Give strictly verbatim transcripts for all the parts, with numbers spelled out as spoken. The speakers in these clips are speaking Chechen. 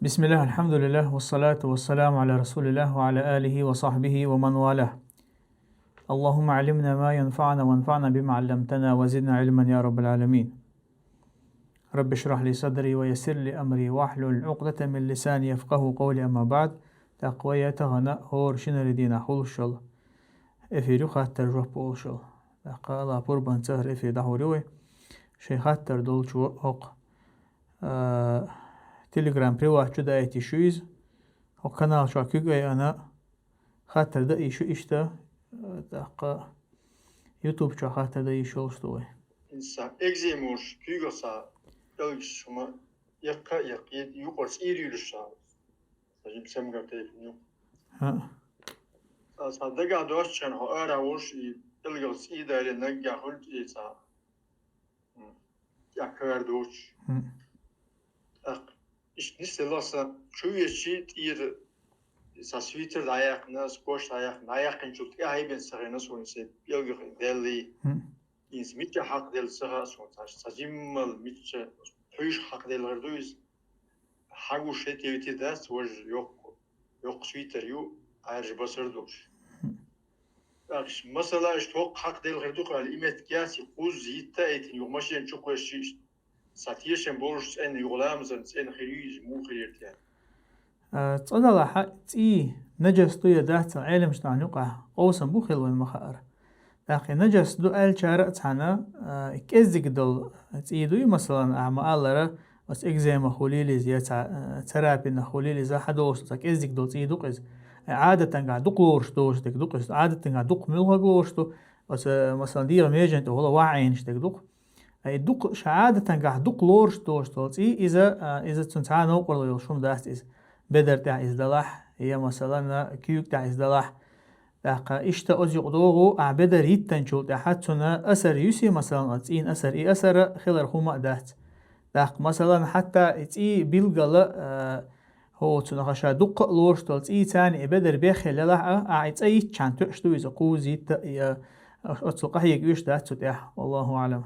بسم الله، الحمد لله، والصلاة والسلام على رسول الله وعلى آله وصحبه ومن والاه. اللهم علمنا ما ينفعنا وانفعنا بما علمتنا وزدنا علما يا رب العالمين. رب اشرح لي صدري ويسر لي أمري واحلل عقدة من لساني يفقهوا قولي، أما بعد. ТӀаккха вай тахана хӀора шинара дийнахь хулаш йола эфир ю, хаттар-жоп болаш йола. ТӀаккха Аллахь пурбанца хӀара эфир дӀахьур ю вай. Шайн хаттар долчо хӀокху, а, Telegram приват чу даийта йиш ю иза. ХӀокху канал чохь куьг айина хаттар дан йиш ю иштта, а, тӀаккха YouTube чохь хаттар дан йиш йолуш ду вай. Сан экзема волуш куьйгалла сан пӀелгаш хӀума яккха а яккхий, юкъара цӀий а юьйлуш сан. Сан жима самгар тайпана ю. ХӀаъ. Сан, сан дагахь доцчу хенахь хьо ара волуш и пӀелгах цӀий дале, наггахь хуьлу цӀий сан. М. ТӀаккха кагар доцуш. ХӀаъ. ТӀаккха иштта нисделла сан чу везчий тӀера сан свитер дӀаяьккхина, сан кош дӀаяьккхина, дӀаяьккхинчул тӀаьхьа бен ца хиъна суна, сан пӀелгах и даьллий. ХӀаъ. Иза мича хьакхаделла ца хаьа суна, цхьа, цхьа жиммал мича пхьуьйша хьакхаделла хир ду иза. Хьагуш хӀетте-витте дац, важа йоккха, йоккха свитер ю, Ӏаьржа басар долуш. ТӀаккха, масала, иштта хӀокху хьакхаделла хир ду-кх аьлла, и меттиг яц, и кхузза йитта а йитина, юха машен чу кхоьссича, сан тешам болуш цӀена, юха ламазан цӀена хир ю иза, муха хир яра те? А, цкъа делахь, цӀий нажас ду я дац, Ӏеламчу нахана юкъахь къовсам бу хилла вайна ма-хаъара. ТӀаккха и нажас ду аьллачара а цхьаьна, а, кӀеззиг долу цӀий дуй, масалан, ахьа ма-аллара, оцу экземах хуьлийла иза, я цхьа, а, царапинах хуьлийла иза, хьан долуш цхьа кӀеззиг долу цӀий ду-кх иза. Ай, Ӏадатангахь дукха лоруш долуш дерг ду-кх иза. Ӏадатангахь дукха муьлхарг лоруш ду, оцу, масалан, дегӀан межен тӀе хуьлу ваьхьа Ӏийнаш дерг ду-кх. Ай, дукха, ша Ӏадатангахь дукха лоруш долуш долу цӀий, иза, а, иза цуьнан цхьа а новкъарло йолуш хӀума дац иза. Бедар тӀехь иза далахь, я, масалан, куьйга тӀехь иза далахь. ТӀаккха иштта оцу юкъа догӀу, ахьа бедар йиттанчул тӀаьхьа цуьнан асар юьсий, масалан, оцу цӀийнан асар, и асар хилар хӀума а дац. ТӀаккха, масалан, хьатта и цӀий билггала, а, хӀо, цунах ша дуккха а лоруш долу цӀий, царна и бедар бехъелла елахь а, ахьа и цӀа йитчхьана тоьаш ду иза, кхузза йитта а, я, оццул къахьега оьшуш дац цу тӀехь. Валлаху аӀлам.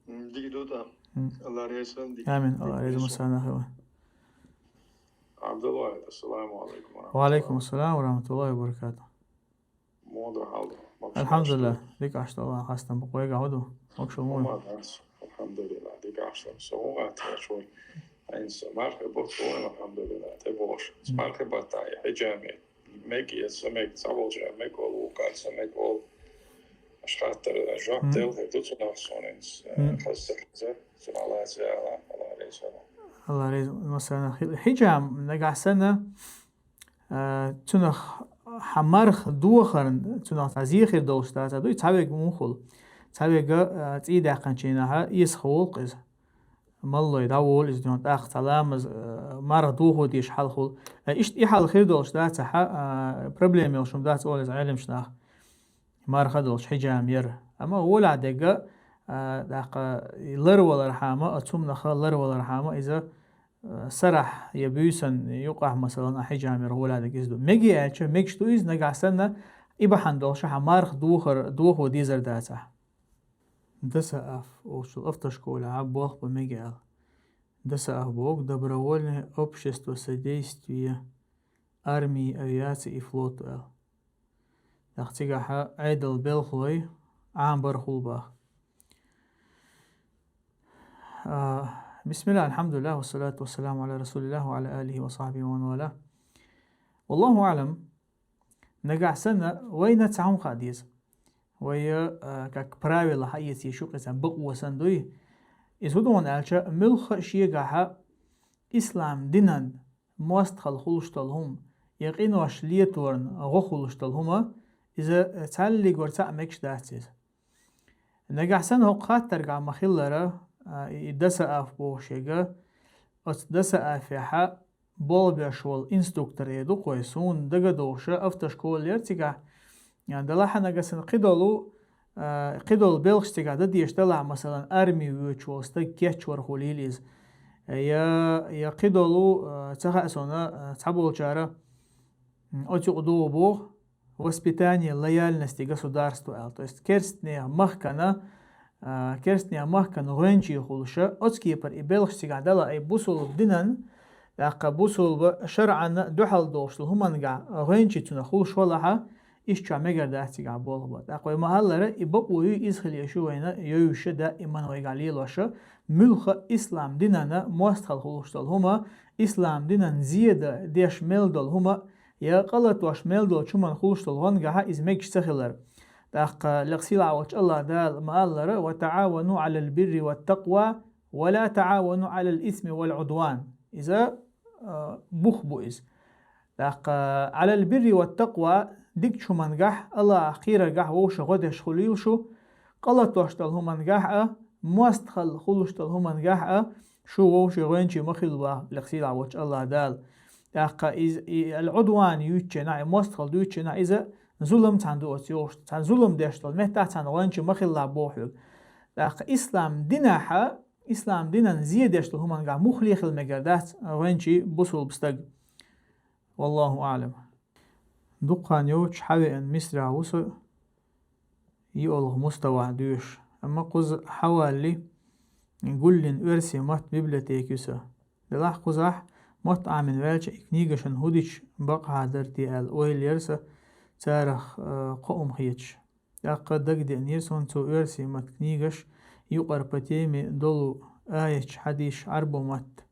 М, дика ду тӀаккха. М. Алла реза хуьлда, дика. Амин. Алла реза хуьлда массарна а. Абдулла, ассаламу алейкум ва рахматуллахи. Ва алейкум ассалам ва рахматуллахи ва баракатух. Муха ду хьал? Алхьамдулиллах. Дика Ӏаш ду, Аллах хастам бу, вайгахь хӀун ду? Могушалла ма ву. Алхьамдулиллах, дика Ӏаш ду. Со ву гӀаттар чуьра. Айна со мархи бутт ву, алхьамдулиллах, тӀе бохуш. М. Мархи баттахь хьиджаме мега, я ца мега, цхьаболчара мега олу, вукхара ца мега олу. Аша хаттар, жоп делла хир ду цунах суна, э, хаза ца хеза, цунах лаца яла, Алла реза хуьлда. Алла реза, масалан, хи-, хьиджам нагахь санна, э, цунах хьан марха дохарна, цунах цхьа зе хир долуш дац, дуй, цхьаверг муха хуьлу. Цхьаверг, э, цӀий даьккхинчу дийнахь эсах волу-кх иза. Маллой дӀаволу иза дуьйна, тӀаккха цхьа ламаз, э, марха дохо дезаш хьал хуьлу. Э, иштта и хьал хир долуш дац, хьан, а, проблема йолуш хӀума дац олу иза Ӏеламчу наха. Марха долуш хьиджам яр. Амма гӀолехь дерг, а, тӀаккха ларвалархьама, оцу хӀуманах ларвалархьама иза, а, сарахь я буьйсан юкъахь, масалан, а хьиджам яр гӀолехь дерг иза ду. Мега аьлча, мегаш ду иза, нагахь санна, и бахьана долуш хьан марха дохар, дохо дезар дацахь. ДОСААФ олучу автошколехь болх бан мега аьлла. ДОСААФ боху Добровольное общество содействия армии, авиации и флоту аьлла. ТӀаккха цигахь Ӏедал белхалой Ӏамбархула баха. А, бисмиллах, алхьамдулиллах, вассалату вассаламу аля расулиллах ва аля алихи ва сахьбихи ва ман валах. Валлаху аълам, нагахь санна, вайна цхьа хӀума хаа деза. Вай, а, как правило хьаэца йиш ю-кх иза, бакъо санна дуй. Иза хӀун ду аьлча, муьлхха а шегахь ислам динан мостагӀалла хуьлуш долу хӀума, я къинош летарна гӀо хуьлуш долу хӀума, иза цхьаллигора цхьаъ мегаш дац иза. Нагахь санна хӀокху хаттаргахь ма-хиллара, а, и ДОСААФ бохуш ерг, оцу ДОСААФехь болх беш волу инструктор эр ду-кх вай, суна дагадогӀуш автошкола яра цигахь, а, делахь а нагахь санна кхидолу, а, кхидолу белхаш цигахь дан дезаш делахь, масалан, арми воьдуш волу стаг кечвар хуьлийла иза. Я, я кхидолу, а, ца хаьа суна, а, цхьаболчара, м, оцу юкъа догӀу боху, воспитание лояльности государству аьлла. То есть керстанех махкана, а, керстнех махкан гӀоьнчий хулуша, оцу кепара и белхаш цигахь дала, и бусулба динан, тӀаккха бусулба шарӀанна дуьхьал долуш долу хӀумангахь гӀоьнчий цунах хулуш валахьа, иштта чохь мегар дац цигахь болх бан. ТӀаккха вай ма-аллара, и бакъо ю, иза хила еза ю вайна йовзуша, даиман вайгахь лелоша, муьлхха а ислам динана мостагӀалла хулуш долу хӀума, ислам динан зеда деш мел долу хӀума, я къа латош мел долчу хӀуманна хулуш долу гӀоьнгахьа иза мегаш ца хилар. ТӀаккха лекха сийлахь волчу АллахӀ Дала ма-аллара: «Ва таӀавану Ӏалал бирри ват такъва, ва ла таӀавану Ӏалал исми вал Ӏудван». Иза, а, бух бу иза. ТӀаккха «Ӏалал бирри ват такъва», дикачу хӀумангахь, АллахӀах кхераргахь вовшийн гӀо деш хуьлийла шу, къа латош долу хӀумангахь а, мостагӀалла хулуш долу хӀумангахь а, шу вовшийн гӀоьнчий ма хила боху лекха сийлахь волчу АллахӀ Дала. ТӀаккха иза, и ал-Ӏудван юьйцучу хенахь, и мостагӀалла дуьйцучу хенахь, иза зулам цхьаьна ду оцу йолуш. Цхьаьна зулам деш долу меттахь цхьаьна гӀоьнчий ма хилла боху хьоьга. ТӀаккха ислам динахьа, ислам динан зеда деш долу хӀумангахь муххале хила мегар дац гӀоьнчий бусулба стаг. Валлаху аӀлам. Дукха хан йоцуш хьавеана Мисрахь ву со, йиъолгӀа муставахь доьшуш. Амма кхуза хьавалале, гулйина оьрсийн маттан библиотека ю сан. Делахь кхузахь мотт Ӏамийна ваьлча, и книгашна хӀун дича бакъахьа дара те аьлла ойла яра сан, царах, э, кхоо хӀума хеташ. ТӀаккха дагадеанера суна цо оьрсийн маттан книгаш, юкъара по теме долу аяташ, хьадисаш, Ӏарбойн матта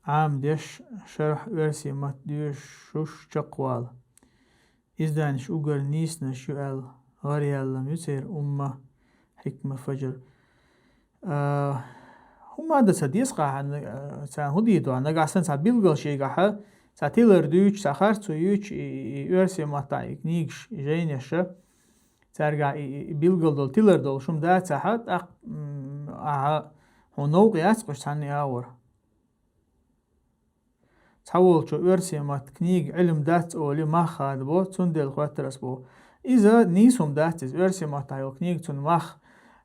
Ӏамадеш, шархь оьрсийн матта доьшуш чекхвала. Изданиш уггар нийсанаш ю аьлла, гӀараяьлла ма ю церан, Умма, Хьикма, Фаджр. А, хӀума дан ца деза-кх, а, царна хӀун дийр ду, нагахь санна цхьа билггал шегахьа, цхьа тилар дуьйцуш, цхьа харцо юьйцуш, и, и, и оьрсийн маттахь и книгаш, и жайнаш, цаьргахь и, и, и билггал долу, тилар долу хӀума дацахьа, тӀаккха, м, ахьа хьуна новкъа яц-кх уьш цхьанна агӀор. Цхьаволчо оьрсийн маттан книга Ӏилма дац олий мах хадабо, цундела хоьттура ас боху. Иза нийса хӀума дац иза, оьрсийн маттахь йолу книга цунна мах,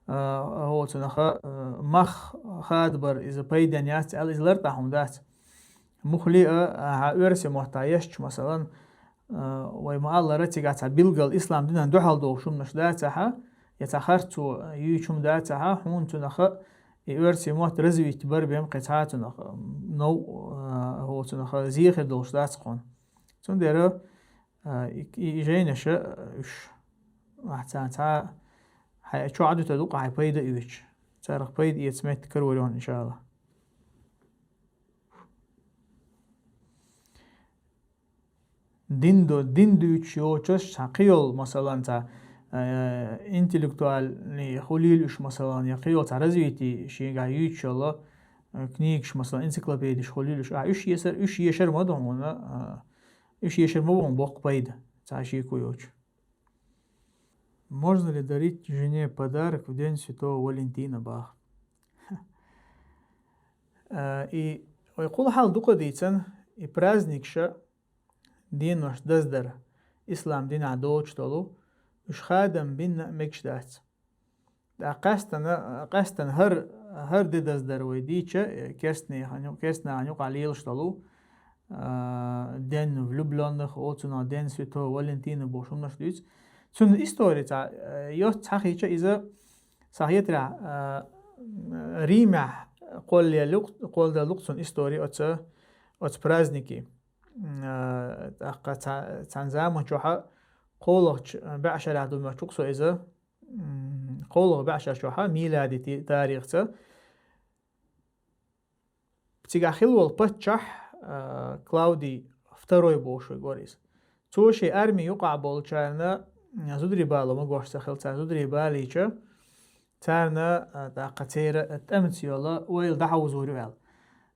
а, хӀо, цунах, а, мах хадабар иза пайденна яц аьлла, иза лартӀахь хӀума дац. Муххале а, ахьа оьрсийн маттахь ешча, масалан, а, вай ма-аллара, цигахь цхьа билггал ислам динан дуьхьал долуш хӀуманаш дацахьа, я цхьа харцо юьйцуш хӀума дацахьа, хьуна цунах и оьрсийн мотт развить бар бен кхин цхьа цунах, м, нов, а, хӀо, цунах зе хир долуш дац-кх хьуна. Цундела, а, и, и, и жайнаш, а, уьш, ахь царна цхьа хьайн чохь а дуьтур ду-кх хьайн пайда а оьцуш. Царах пайда эца меттиг карор ю хьуна, иншаАллахӀ. Дин ду-, дин дуьйцуш йоцуш цхьа кхин йолу, масалан, цхьа, э, интеллектуальный хуьлийла уьш, масалан, я кхин йолу цхьа развитие шегахь юьйцуш йолу, э, книгаш, масалан, энциклопедиш хуьлийла уьш. А, уьш ешар, уьш ешар ма ду хьуна, а, уьш ешар ма бу хьуна боккха пайда, цхьа шеко йоцуш. Можно ли дарить жене подарок в день Святого Валентина, бах? Э, и вай кхул хьал дукха дийцан, и праздникша денош даздар, ислам динахь доцуш долу, уьш хадам бинна а мегаш дац. Ткъа къаьстана, къаьстана хӀар, хӀар де даздар вай дийча, э, керстнехана ю-, керстнахана юкъахь лелаш долу, а, день влюблённых, оцунах день Святого Валентина бохуш хӀуманаш дуьйцу. Цуьнан истори цхьа, э, йоццу цхьа хийча иза, сан хетарехь, а, Римехь кхоллаелла ю-кх, кхолладелла ду-кх цуьнан истори оцу, оцу празднике. М, а, тӀаккха цхьа-, цхьана заман чохьа кхоалгӀачу бӀешарахь ду моьттуш ву-кх со иза, м, кхоалгӀа бӀешар чохьа, милади ти-, тарихца. Цигахь хилла волу паччахь, а, Клавдий второй бохуш верг вара иза. Цо шен арми юкъахь болчарна, м, зударий бало магош ца хилла, цара зударий балийча, царна, а, тӀаккха церан тӀамца йолу ойла дӀахьовзор ю аьлла.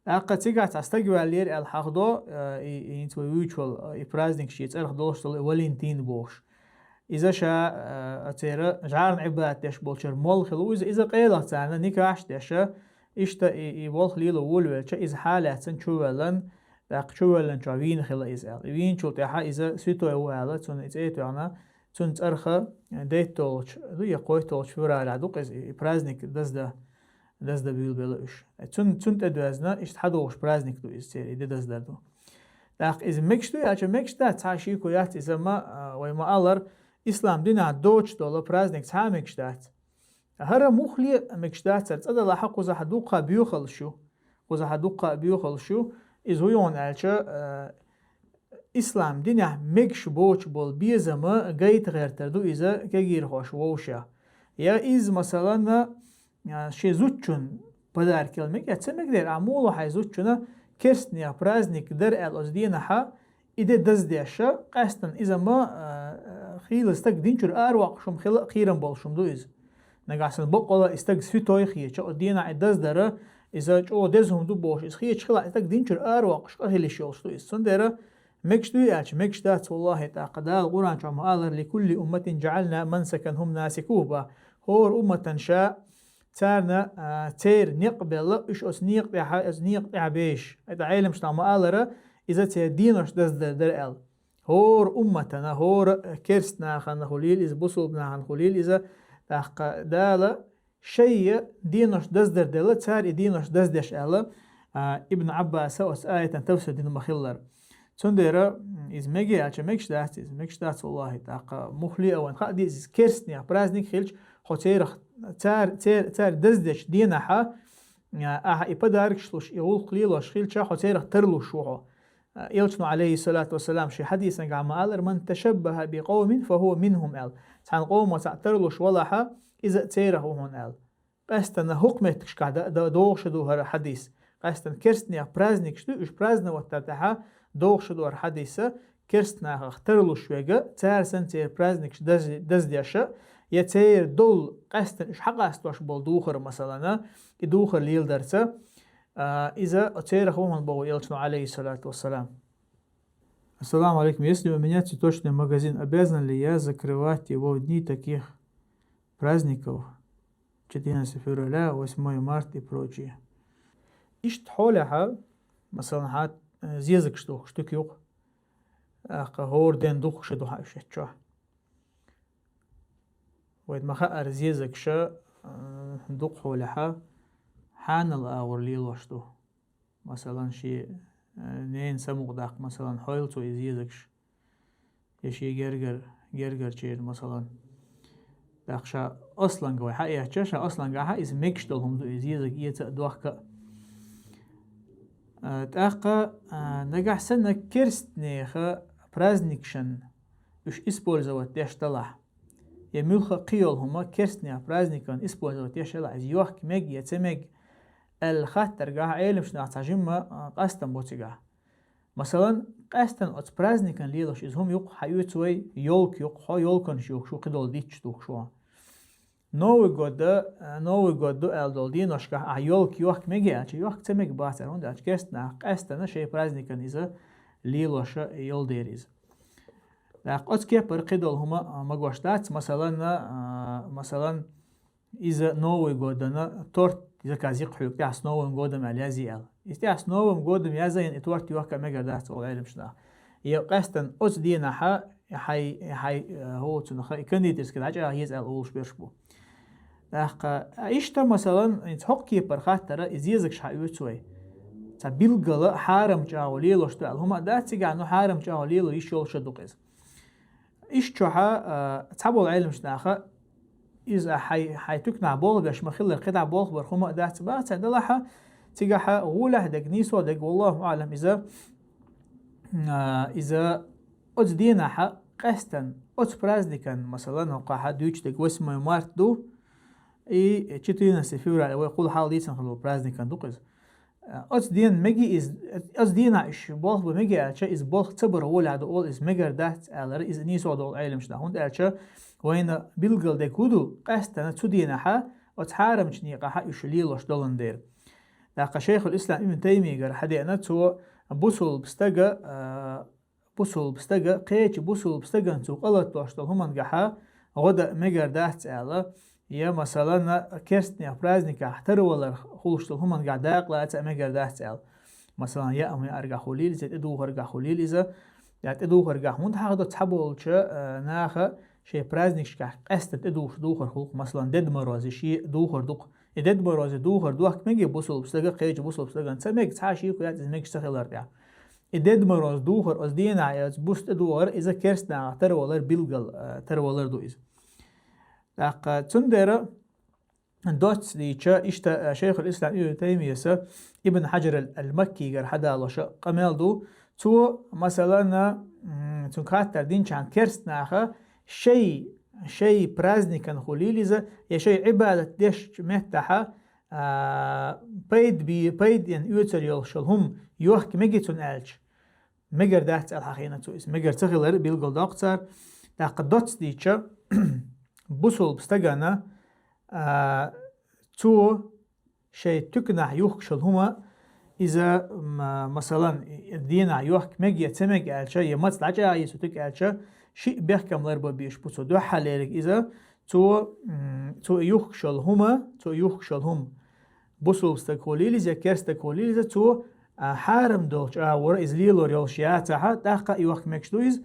ТӀаккха цигахь цхьа стаг ваьллера аьлла хьахдо, а, и, и хӀинца вай вуьйцуш волу, а, и праздник шен цӀарах долуш долу Валентин бохуш. Иза ша, а, церан жӀарна Ӏибадат деш болчара молла хилла ву иза, иза къайлаха царна никахьаш а деш, иштта и, и болх лело волавелча, иза хьалаьцна чувоьллина, тӀаккха чувоьллинчохь вийна хилла иза аьлла. И вийначул тӀаьхьа иза святой ву аьлла, цунна и цӀе а тоьхна, цуьнан цӀарах дейтталгӀачу ду я кхойтталгӀачу февралехь ду-кх иза, и праздник даздан, даздан буьйлабелла уьш. Цун-, цунна тӀедоьзна, иштта хьадогӀуш праздник ду иза церан, и де даздар ду. ТӀаккха иза мегаш ду аьлча, мегаш дац, цхьа шеко яц, иза ма, а, вай ма-аллара, ислам динахь доцуш долу праздник цхьа а мегаш дац. ХӀара мухле мегаш дацар, цӀадалахьа кхузахьа дуккха боьхалш ю. Кхузахьа дуккха боьхалш ю. Иза хӀу йону аьлча, а, ислам динехь мегаш боцуш болу безам гайта гӀертар ду иза кегийрхоша вовшех. Я иза, масалан, а, шен зудчун подарок яла мега, я ца мега дера, а муха хьайн зудчунна керстанех праздник дара аьлла оцу денахьа, и де даздеш, къаьстина иза ма, а, хийла стаг динчуьра араваккхаш хӀума хила а кхерам болуш хӀума ду иза. Нагахь санна баккъала и стаг святой хеташ, оцу денахь и даздара, иза чӀогӀа деза хӀума ду бохуш, иза хеташ хилахь, и стаг динчуьра араваккхаш къа хила йиш йолуш ду иза. Цундела мегаш дуй аьлча, мегаш дац, валлахӀи, тӀаккха Дала Къуръан чохь ма аллара: «Ликулли умматин джаӀална мансакан хӀум насикуху», бах. ХӀора умматан ша царна, а, церан некъ белла, уьш оцу некъа тӀехь, оцу некъа тӀехь беш. ХӀета Ӏеламнаха ма аллара, иза церан денош даздар дара аьлла. ХӀора умматана, хӀора керст нахана хуьлийла иза, бусулба нахана хуьлийла иза, тӀаккха Дала шайя денош даздар делла, цара и денош даздеш аьлла, а, Ибн Ӏаббаса оцу аятан тафсир дина ма-хиллара. Цундела, м, иза мега аьлча, мегаш дац иза, мегаш дац, валлахӀи, тӀаккха мухле а вайн. Хаа деза иза керстанех праздник хилча, хьо церах, цар-, цер-, цара даздечу денахьа, а, ахьа и подаркаш луш, и гӀуллакх лелош хилча, хьо церах тарлуш ву хьо. А, Элчано, Ӏалайхиссалату вассалам, шен хьадисан гахь ма аллара: «Ман ташаббаха би къавмин, фа хӀува минхум», аьлла. Цхьана къоман цхьаъ тарлуш валахьа, иза церах ву хьуна аьлла. Къаьстина хӀокху меттигашкахь да-, да-, догӀуш ду хӀара хьадис. Къаьстина керстанех праздникаш ду, уьш праздновать дар тӀехьа догӀуш ду хӀара хьадиса, керст нахах тарлуш верг, цара санна церан праздникаш даз-, даздеш, я церан долу къаьстина уьш хьакъастош болу духар, масалана, и духар леладарца, а, иза церах ву хьуна боху Элчано, Ӏалайхиссалату вассалам. Ассаламу алейкум. Если у меня цветочный магазин, обязан ли я закрывать его в дни таких праздников? Четырнадцатое февраля, восьмое марта и прочие. Иштта хьолехьа, масалан, хьа, э, зезагаш духкуш туька юкъа, ахка хӀора ден духкуш ду хьа уьш эцчохь. Вайна ма хаъара, зезагаш, э, дукха хьолехьа хьанал агӀор лелош ду. Масалан, шен, э, ненан самукъадаккха, масалан, хьойла цо и зезагаш. Я шен гергар-, гергарчеран, масалан. ТӀаккха ша асланга вай хьаэцча, ша аслангахьа иза мегаш долу хӀума ду, иза зезаг эца а, дохка а. Э, тӀаккха, э, нагахь санна керстанеха праздникашна уьш использовать деш далахь, я муьлхха а кхин йолу хӀума керстанех праздникан использовать деш далахь, иза йохка мега я ца мега аьлла хаттаргахь, Ӏеламчу нах цхьа жимма, а, къастам бо цигахь. Масалан, къаьстина оцу праздникан лелош иза хӀума юкъа хьаоьцу вай, ёлка юкъа, хьо ёлканаш юкъа шу кхидолу дитташ духкуш ван. Новый год, а, Новый год ду аьлла долу деношкахь ахьа ёлка йохка мега аьлча, йохка ца мега бацара, хӀунда аьлча керста нах къаьстина шайн праздникан иза лелоша йолу дера иза. ТӀаккха оцу кепара кхидолу хӀума, а, магош дац, масалан, а, масалан, иза Новый годана торт заказ йи-кх хьоьга тӀехь «С Новым годом» аьлла язйи аьлла. Иза тӀехь «С Новым годом» язйина и торт йохка мегар дац олу Ӏеламчу нах. Я къаьстина оцу денахьа хьай, хьай, э, хӀоцунах и кондитерский дӀачӀагӀъеза аьлла олуш берш бу. ТӀаккха, а, иштта, масалан, хӀинца хӀокху кепара хаттара и зезагаш хьаоьцу вай. Цхьа билггала хьарам чӀагӀо лелош ду аьлла хӀума а дац цигахь, ну, хьарам чӀагӀо лело йиш йолуш а ду-кх иза. Иштта чохьа, а, цхьаболу Ӏеламчу наха иза хьай, хьай туькнахь болх беш ма-хиллара, кхидӀа болх бар хӀума а дац, баха цхьа далахьа, цигахьа гӀолехь дерг, нийсо дерг, валлаху аӀлам, иза, а, иза оцу денахьа къаьстина, оцу праздникан, масалан, хӀокхахьа дуьйцу дерг восьмое марта ду, и четырнадцатое февраля, вай кхул хьал дийцина хилла праздникан ду-кх иза. Оцу дена меги иза, оцу дена иш болх бан меги аьлча, иза болх ца бар гӀолехь ду олу, иза мегар дац аьллара, иза нийсо долу Ӏеламчу нах. ХӀунда аьлча вайна билггал дерг хӀу ду, къаьстина цу денахьа оцу хьарамчу некъахьа уьш лелош долун дера. ТӀаккха Шайхул-Ислам Ибн Таймийгара хьадеана, цо бусулба стага, а, бусулба стага, кхечу бусулба стагана цу къа латтош долу хӀумангахьа гӀо дан мегар дац аьлла, я, масалан, керстанех праздникахь тарвалар хуьлуш долу хӀумангахь дакъа лаца а мегар дац аьлла. Масалан, яа-маьаргахь хуьлийла иза, тӀедухаргахь хуьлийла иза, я тӀедухаргахь хӀунда хьахадо цхьаболчу, а, наха шайн праздникашкахь къаьстина тӀедухуш духар хуьлу-кх, масалан, Дед Мороз, и шен духар ду-кх. И Дед Мороз, и духар дохка меги бусулба стага, кхечу бусулба стагана ца мега, цхьа шеко яц иза мегаш ца хилар тӀехь. И Дед Мороз духар оцу денахь яц, бус тӀедухар, иза керстанахах тарвалар билггал, а, тарвалар ду иза. ТӀаккха цундела доцца дийцича, иштта Шайхул-Ислам Ибн Таймияса Ибн Хьаджар ал-, ал-Маккийгара хьадалош къамаьл ду. Цо, масала, м, цунга хаттар динчахьана, керста наха шоай, шоай праздникан хулийла из, е шоай Ӏибадат деш меттахьа, а, пайда би-, пайден оьцур йолуш йолу хӀума йохка мега цунна аьлча, мегар дац аьлла хьахийна цо иза. Мегар ца хилар билгалдоккху цара. ТӀаккха доцца дийцича, бусулба стагана, а, цо шайн туьканахь юхкуш йолу хӀума, иза, м, масалан, дийнахь йохка мега я ца мега аьлча, я маца дӀачӀагӀъе цу туька аьлча, шиъ бехкам ларбан безаш бу цо. Дуьххьарлериг иза, цо, м, цо юхкуш йолу хӀума, цо юхкуш йолу хӀума, бусулба стаг хулийла иза, я керста стаг хулийла иза, цо, а, хьарам долчу агӀора иза лелор йолуш яцахьа, тӀаккха а йохка мегаш ду иза.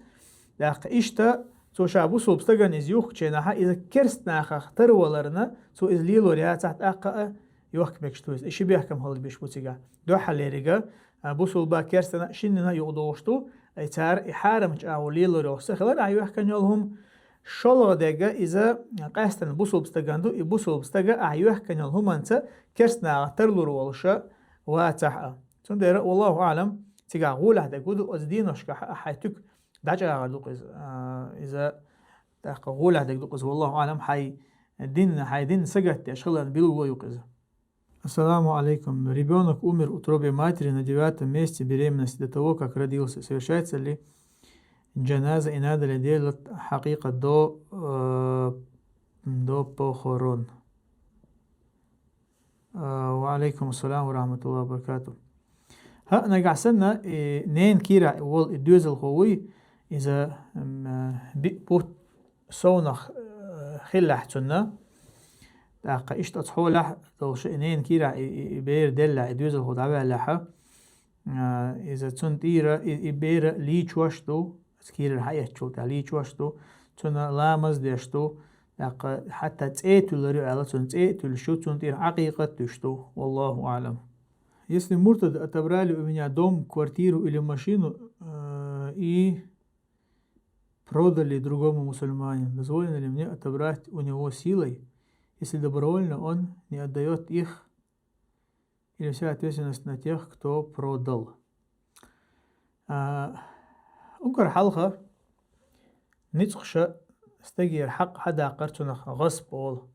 ТӀаккха иштта, цо ша бусулба стагана иза юхкучу хенахьа, иза керста нахах тарваларна, цо иза лелор яцахь, тӀаккха а йохка мегаш ду иза. И ши бехкам хилар безаш бу цигахь. Дуьххьарлерига, а, бусулба, керстана а, шиннана а юкъадогӀуш ду, и цара и хьарамчу агӀор лелор йолуш ца хилар, ахь йохкан йолу хӀума. ШолгӀа дерг иза къаьстина бусулба стагана ду, и бусулба стага ахь йохкан йолу хӀуманца керста нахах тарлур волуша вацахь а. Цундела, валлаху аӀлам, цигахь гӀолехь дерг хӀун ду, оцу деношкахь ахь хьайн туька дӀачӀагӀар ду-кх иза, а, иза тӀаккха гӀолехь дерг ду-кх иза, валлаху аӀлам, хьайн дин, хьайн дин сагатдеш хиларна билгало ю-кх иза. Ассаламу алейкум. Ребёнок умер в утробе матери на девятом месяце беременности до того, как родился. Совершается ли джаназа и надо ли делать хакика до, э, до похорон? Э, ва алейкум ассалам ва рахматуллахи ва баракатух. ХӀаъ, нагахь санна, и ненан кийрахь волу и доьзалхо вуй, иза, м, биъ бутт совнах, э, хиллехь цунна. ТӀаккха иштта оцу хьолехь долуш и ненан кийрахь и, и, и бер деллехь, и доьзалхо дӀаваьллехьа, а, иза цунна тӀера и, и бер лийчош ду, оцу кийрара хьаэцчул тӀаьхьа лийчош ду, цунна ламаз деш ду, тӀаккха хьатта цӀе туьллур ю аьлла, цунна цӀе а туьллуш ю, цунна тӀера Ӏакъикъат а дуьсуш ду. Валлаху аӀлам. Если муртада отобрали у меня дом, квартиру или машину, э, и продали другому мусульманину, дозволено ли мне отобрать у него силой, если добровольно он не отдаёт их, или вся ответственность на тех, кто продал? А, уггар хьалха ницкъаша стегера хьакъ хьадаккхар цунах гӀасб олу.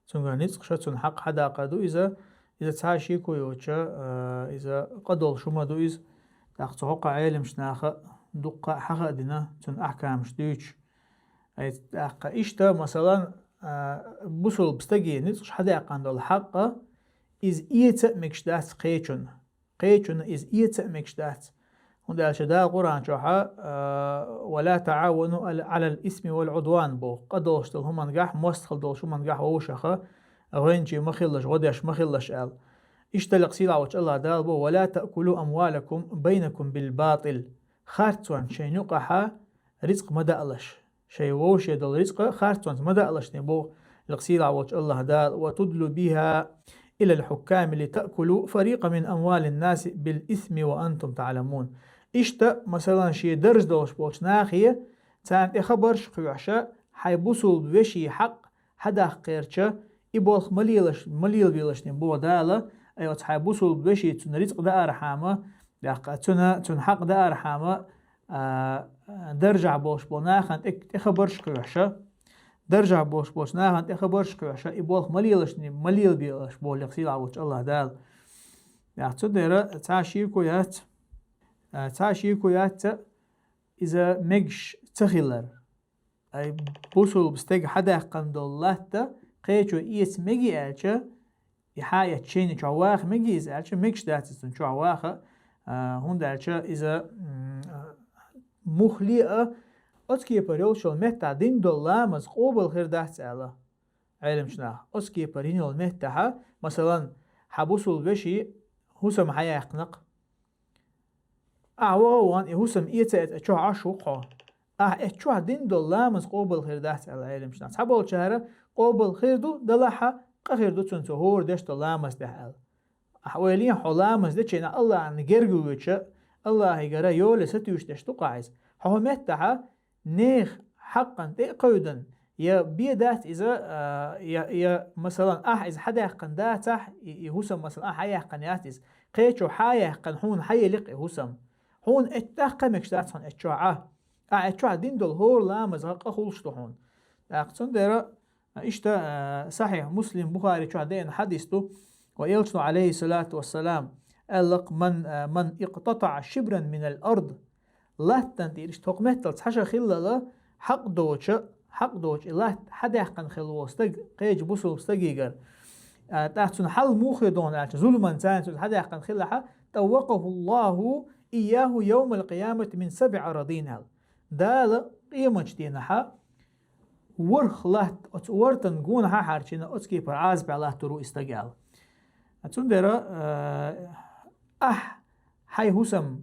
Цуьнгара ницкъаша цунна хьакъ хьадаккхар ду иза, иза цхьа шеко йоцуша, а, иза къа долуш хӀума ду иза. ТӀаккха цу хьокху Ӏеламчу наха дуккха а хьаха а дина, цунна ахкамаш дуьйцуш. Ай, тӀаккха иштта, масалан, а, бусулба стаге ницкъаша хьадаьккхина долу хьакъ, иза эца а мегаш дац кхечунна. Кхечунна иза эца а мегаш дац. ХӀунда аьлча Дала Къуръан чохьа, а, «Ва ла тааӀавану Ӏалал исми вал Ӏудван», боху, къа долуш долу хӀумангахь, мостагӀалла долуш хӀумангахь вовшаха гӀоьнчий ма хилалаш, гӀо деш ма хилалаш аьлла. Иштта лакха сийлахь волчу АллахӀ Дала боху: «Ва ла таъкулу амвалакум байнакум бил батил». Харцонца шайна юкъахьа рицкъ ма даалаш. Шайн вовше долу рицкъа харцонца ма даалаш, боху лакха сийлахь волчу АллахӀ Дала: «Ва тудлу биха илал хьукками ли таъкулу фарикъа мин амвалин наси бил исми ва антум таъламун». Иштта, масалан, шен дарж долуш болчу нахе, царна тӀе хабарш а кхоьхьуша, хьайн бусулба вешин хьакъ хьадаккха гӀерташ, и болх ма лелаш, ма лелабелаш, боху Дала, ай оцу хьайн бусулба вешин цунна рицкъ даархьама, тӀаккха цунна, цунна хьакъ даархьама, а, даржахь болуш болу нахана тӀе, тӀе хабарш а кхоьхьуша, даржахь болуш болчу нахана тӀе хабарш а кхоьхьуша, и болх ма лелаш, ма лелабелаш, боху лакха сийлахь волчу АллахӀ Дала. ТӀаккха цундела цхьа шеко яц, а, цхьа шеко яц иза мегаш ца хилар. Ай, бусулба стега хьадаьккхина долу латта кхечо эца меги аьлча, и хьаэцча шайна чохь ваха меги иза аьлча, мегаш дац иза цунна чохь ваха, а, хӀунда аьлча иза, м, а, мухле а, оцу кепара йолчул меттахь дина долу ламаз къобал хир дац аьлла Ӏеламчу наха. Оцу кепара йина йолу меттахьа, масалан, хьан бусулба вешин хӀусам хьаяьккхина-кх. Ахьа ваха а вахана, и хӀусам эца а эца, чохь Ӏаш ву-кх хьо. Ахьа эцу чохь дина долу ламаз къобал хир дац аьлла Ӏеламчу наха. Цхьаболчара къобал хир ду, далахьа, къа хир ду цунна цо хӀора деш долу ламаз тӀехь аьлла. Ахьа ойла е, хьо ламаз дечу хенахь АллахӀна герга воьдуша, АллахӀигара йоле сатуьйсуш деш ду-кх ахьа иза. Хьо хӀун меттахьа, нехан хьакъан тӀе а кхевдина, Я бе дац иза, а, я, я, масалан, ахь иза хьадаьккхина дацахь, и, и хӀусам, масалан, ахь хьаяьккхина яц иза. Кхечо хьаяьккхина хьуна хьаеликх и хӀусам. Хьуна эт-, тӀаккха мегаш дац хьуна эт чохь Ӏа. Ахь эт чохь дина долу хӀора ламаза къа хуьлуш ду хьуна. ТӀаккха цундела, а, иштта, а, Сахьихь Муслим, Бухари чохь деана хьадис ду, ва элчано, алейхиссалату вассалам, аьлла-кх: «Ман, а, ман икътатаӀа шибран минал ард». Латтана тӀера иштта хӀокху метталц хьаша хиллала, хьакъ доцу, хьакъ доцу и латта хьадаьккхина хилла волу стаг, кхечу бусулба стагигара. А, тӀаккха цунна хьал муха хир ду хьуна аьлча, зулман царна цунна хьадаьккхина хиллахьа, тӀаввакъахуллаху ийяху йовмал къиямати мин сабӀи арадин аьлла. Дала къематчу дийнахьа ворхӀ латта, оцу вортан гонахьа хьарчийна оцу кепара Ӏазапехь латтур ву и стаг аьлла. Цундела, а, ахь хьайн хӀусам,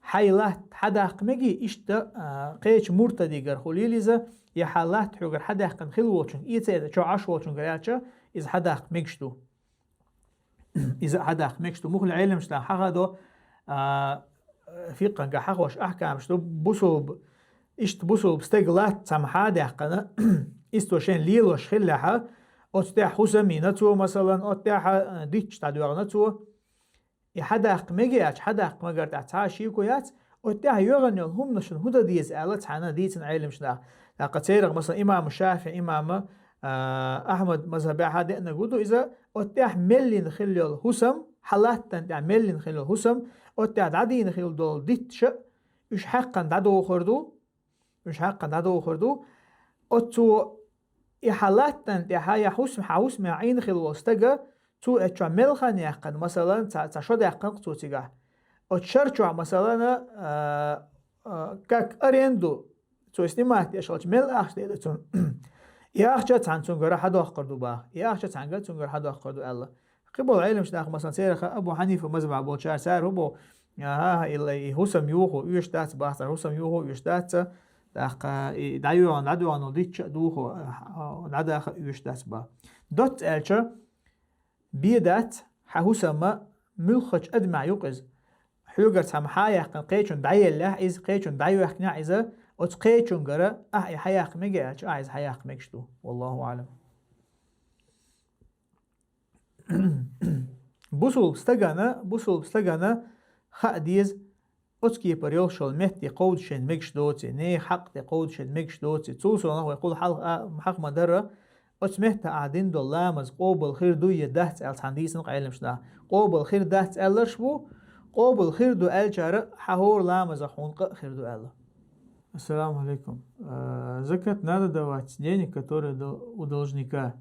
хьайн латта хьадаккха мегий, иштта, а, кхечу муртадигара хуьлийла иза, я хьан латта хьоьгара хьадаьккхина хилла волчуьнга, и цӀе чохь Ӏаш волчуьнгара аьлча, иза хьадаккха мегаш ду. Иза хьадаккха мегаш ду. Мухха Ӏеламнаха хьахадо, а, фикъхьанга хьахош ахькамаш ду, бусулба, иштта бусулба стеган латта цхьамма хьадаьккхина, иза цо шен лелош хиллехьа, оцу тӀехь хӀусам йина цо, масалан, оцу тӀехь, а, дитташ дӀадоьгӀна цо, и хьадаккха мегий аьлча, хьадаккха магар тӀехь цхьа а шеко яц, оцу тӀехь йоьгӀна йолу хӀуманашна хӀун дан деза аьлла, цхьаьна дийцина Ӏеламнаха. ТӀаккха церах, масалан, имам ШафиӀи, имам, а, Ахьмад мазхабехьа деанарг ву ду иза, оцу тӀехь меллина хилла йолу хӀусам, хьан латтана тӀехь меллина хилла йолу хӀусам, оцу тӀехь дӀадийна хилла долу дитташа, уьш хьаькхна дӀадохур ду, уьш хьаькхна дӀадохур ду. Оцо и хьан латтана тӀехьа я хӀусам, хьан хӀусамехь Ӏийна хилла волу стага, цо эт чохь мел хан яьккхина, масалан, цхьа, цхьа шо даьккхина цо цигахь. Оцу шар чохь, масалан, а, а, как аренду, цо снимать деш хилча, мел ахча дийр ду цунна. И ахча цхьаьна цуьнгара хьадоккхур ду баха. И ахча цхьаьнгара цуьнгара хьадоккхур ду аьлла. Кхин болу Ӏеламнаха, масалан, церах Абу Хьанифа мазхабехь болчара цара хӀун боху, аха, и, и хӀусам юху оьшуш дац баха цара, хӀусам юху оьшуш дац, тӀаккха и дӀайоьгӀна, дӀадоьгӀна дитташ а духу, а, дӀадаха оьшуш дац баха. Доцца аьлча, бе дац, хьан хӀусам муьлххачу адамехь ю-кх иза. Хьоьгара цхьамма хьаяьккхина кхечунна дӀаеллехь иза, кхечунна дӀайоьхкинехь иза, оцу кхечуьнгара ахь и хьаяккха мегий аьлча, ахь иза хьаяккха мегаш ду. Валлаху аӀлам. Бусулба стагана, бусулба стагана хаа деза, оцу кепара йолуш йолу метта тӀе кховда шен мегаш доций, нехан хьакъ тӀе кховда шен мегаш доций. Цул совнаха вай кхул хьалха а, хьаха ма-дарра, оцу метта ахь дина долу ламаз къобал хир дуй я дац аьлла цхьаьна дийцина-кх Ӏеламнаха. Къобал хир дац аьлларш бу, къобал хир ду аьллачара хьан хӀора ламазах хьуна къа а хир ду аьлла. Ассаламу алейкум. Э, закат надо давать с денег, которые дол-, у должника,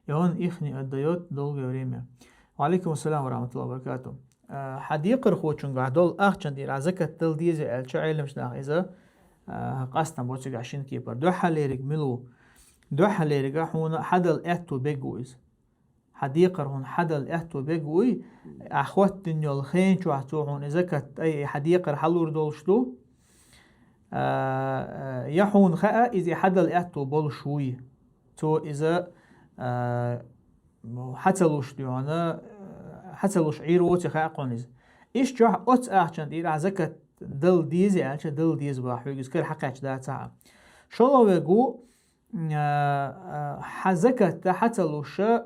и он их не отдаёт долгое время. Ва алейкум ассалам ва рахматуллахи ва баракатух. А, хьан декхархочуьнгахь долу ахчан тӀера ахь закат дала деза аьлча, Ӏеламнаха иза, а, къастам бо цигахь шина кепара. Дуьххьалериг мила ву? Дуьххьалерига хьуна хьадала аьтту бегу иза. Хьан декхар хьуна хьадала аьтту бегу, ахь хӀоттина йолу хен чохь цо хьуна и закат, ай, и хьан декхар хьалур долуш ду. А, а, я хьуна хаьа, иза и хьадала аьтту болуш вуй. Цо иза, а, хьа ца луш дуьхьана, хьа ца луш Ӏийр воций хаьа хьуна иза. Иштта чохь оцу ахчан тӀера ахь закат дала деза аьлча, дала деза баха хьоьга иза кара хьакхаьчна дацахь а. ШолгӀа вегу, а, а, хьан закат хьа ца луша,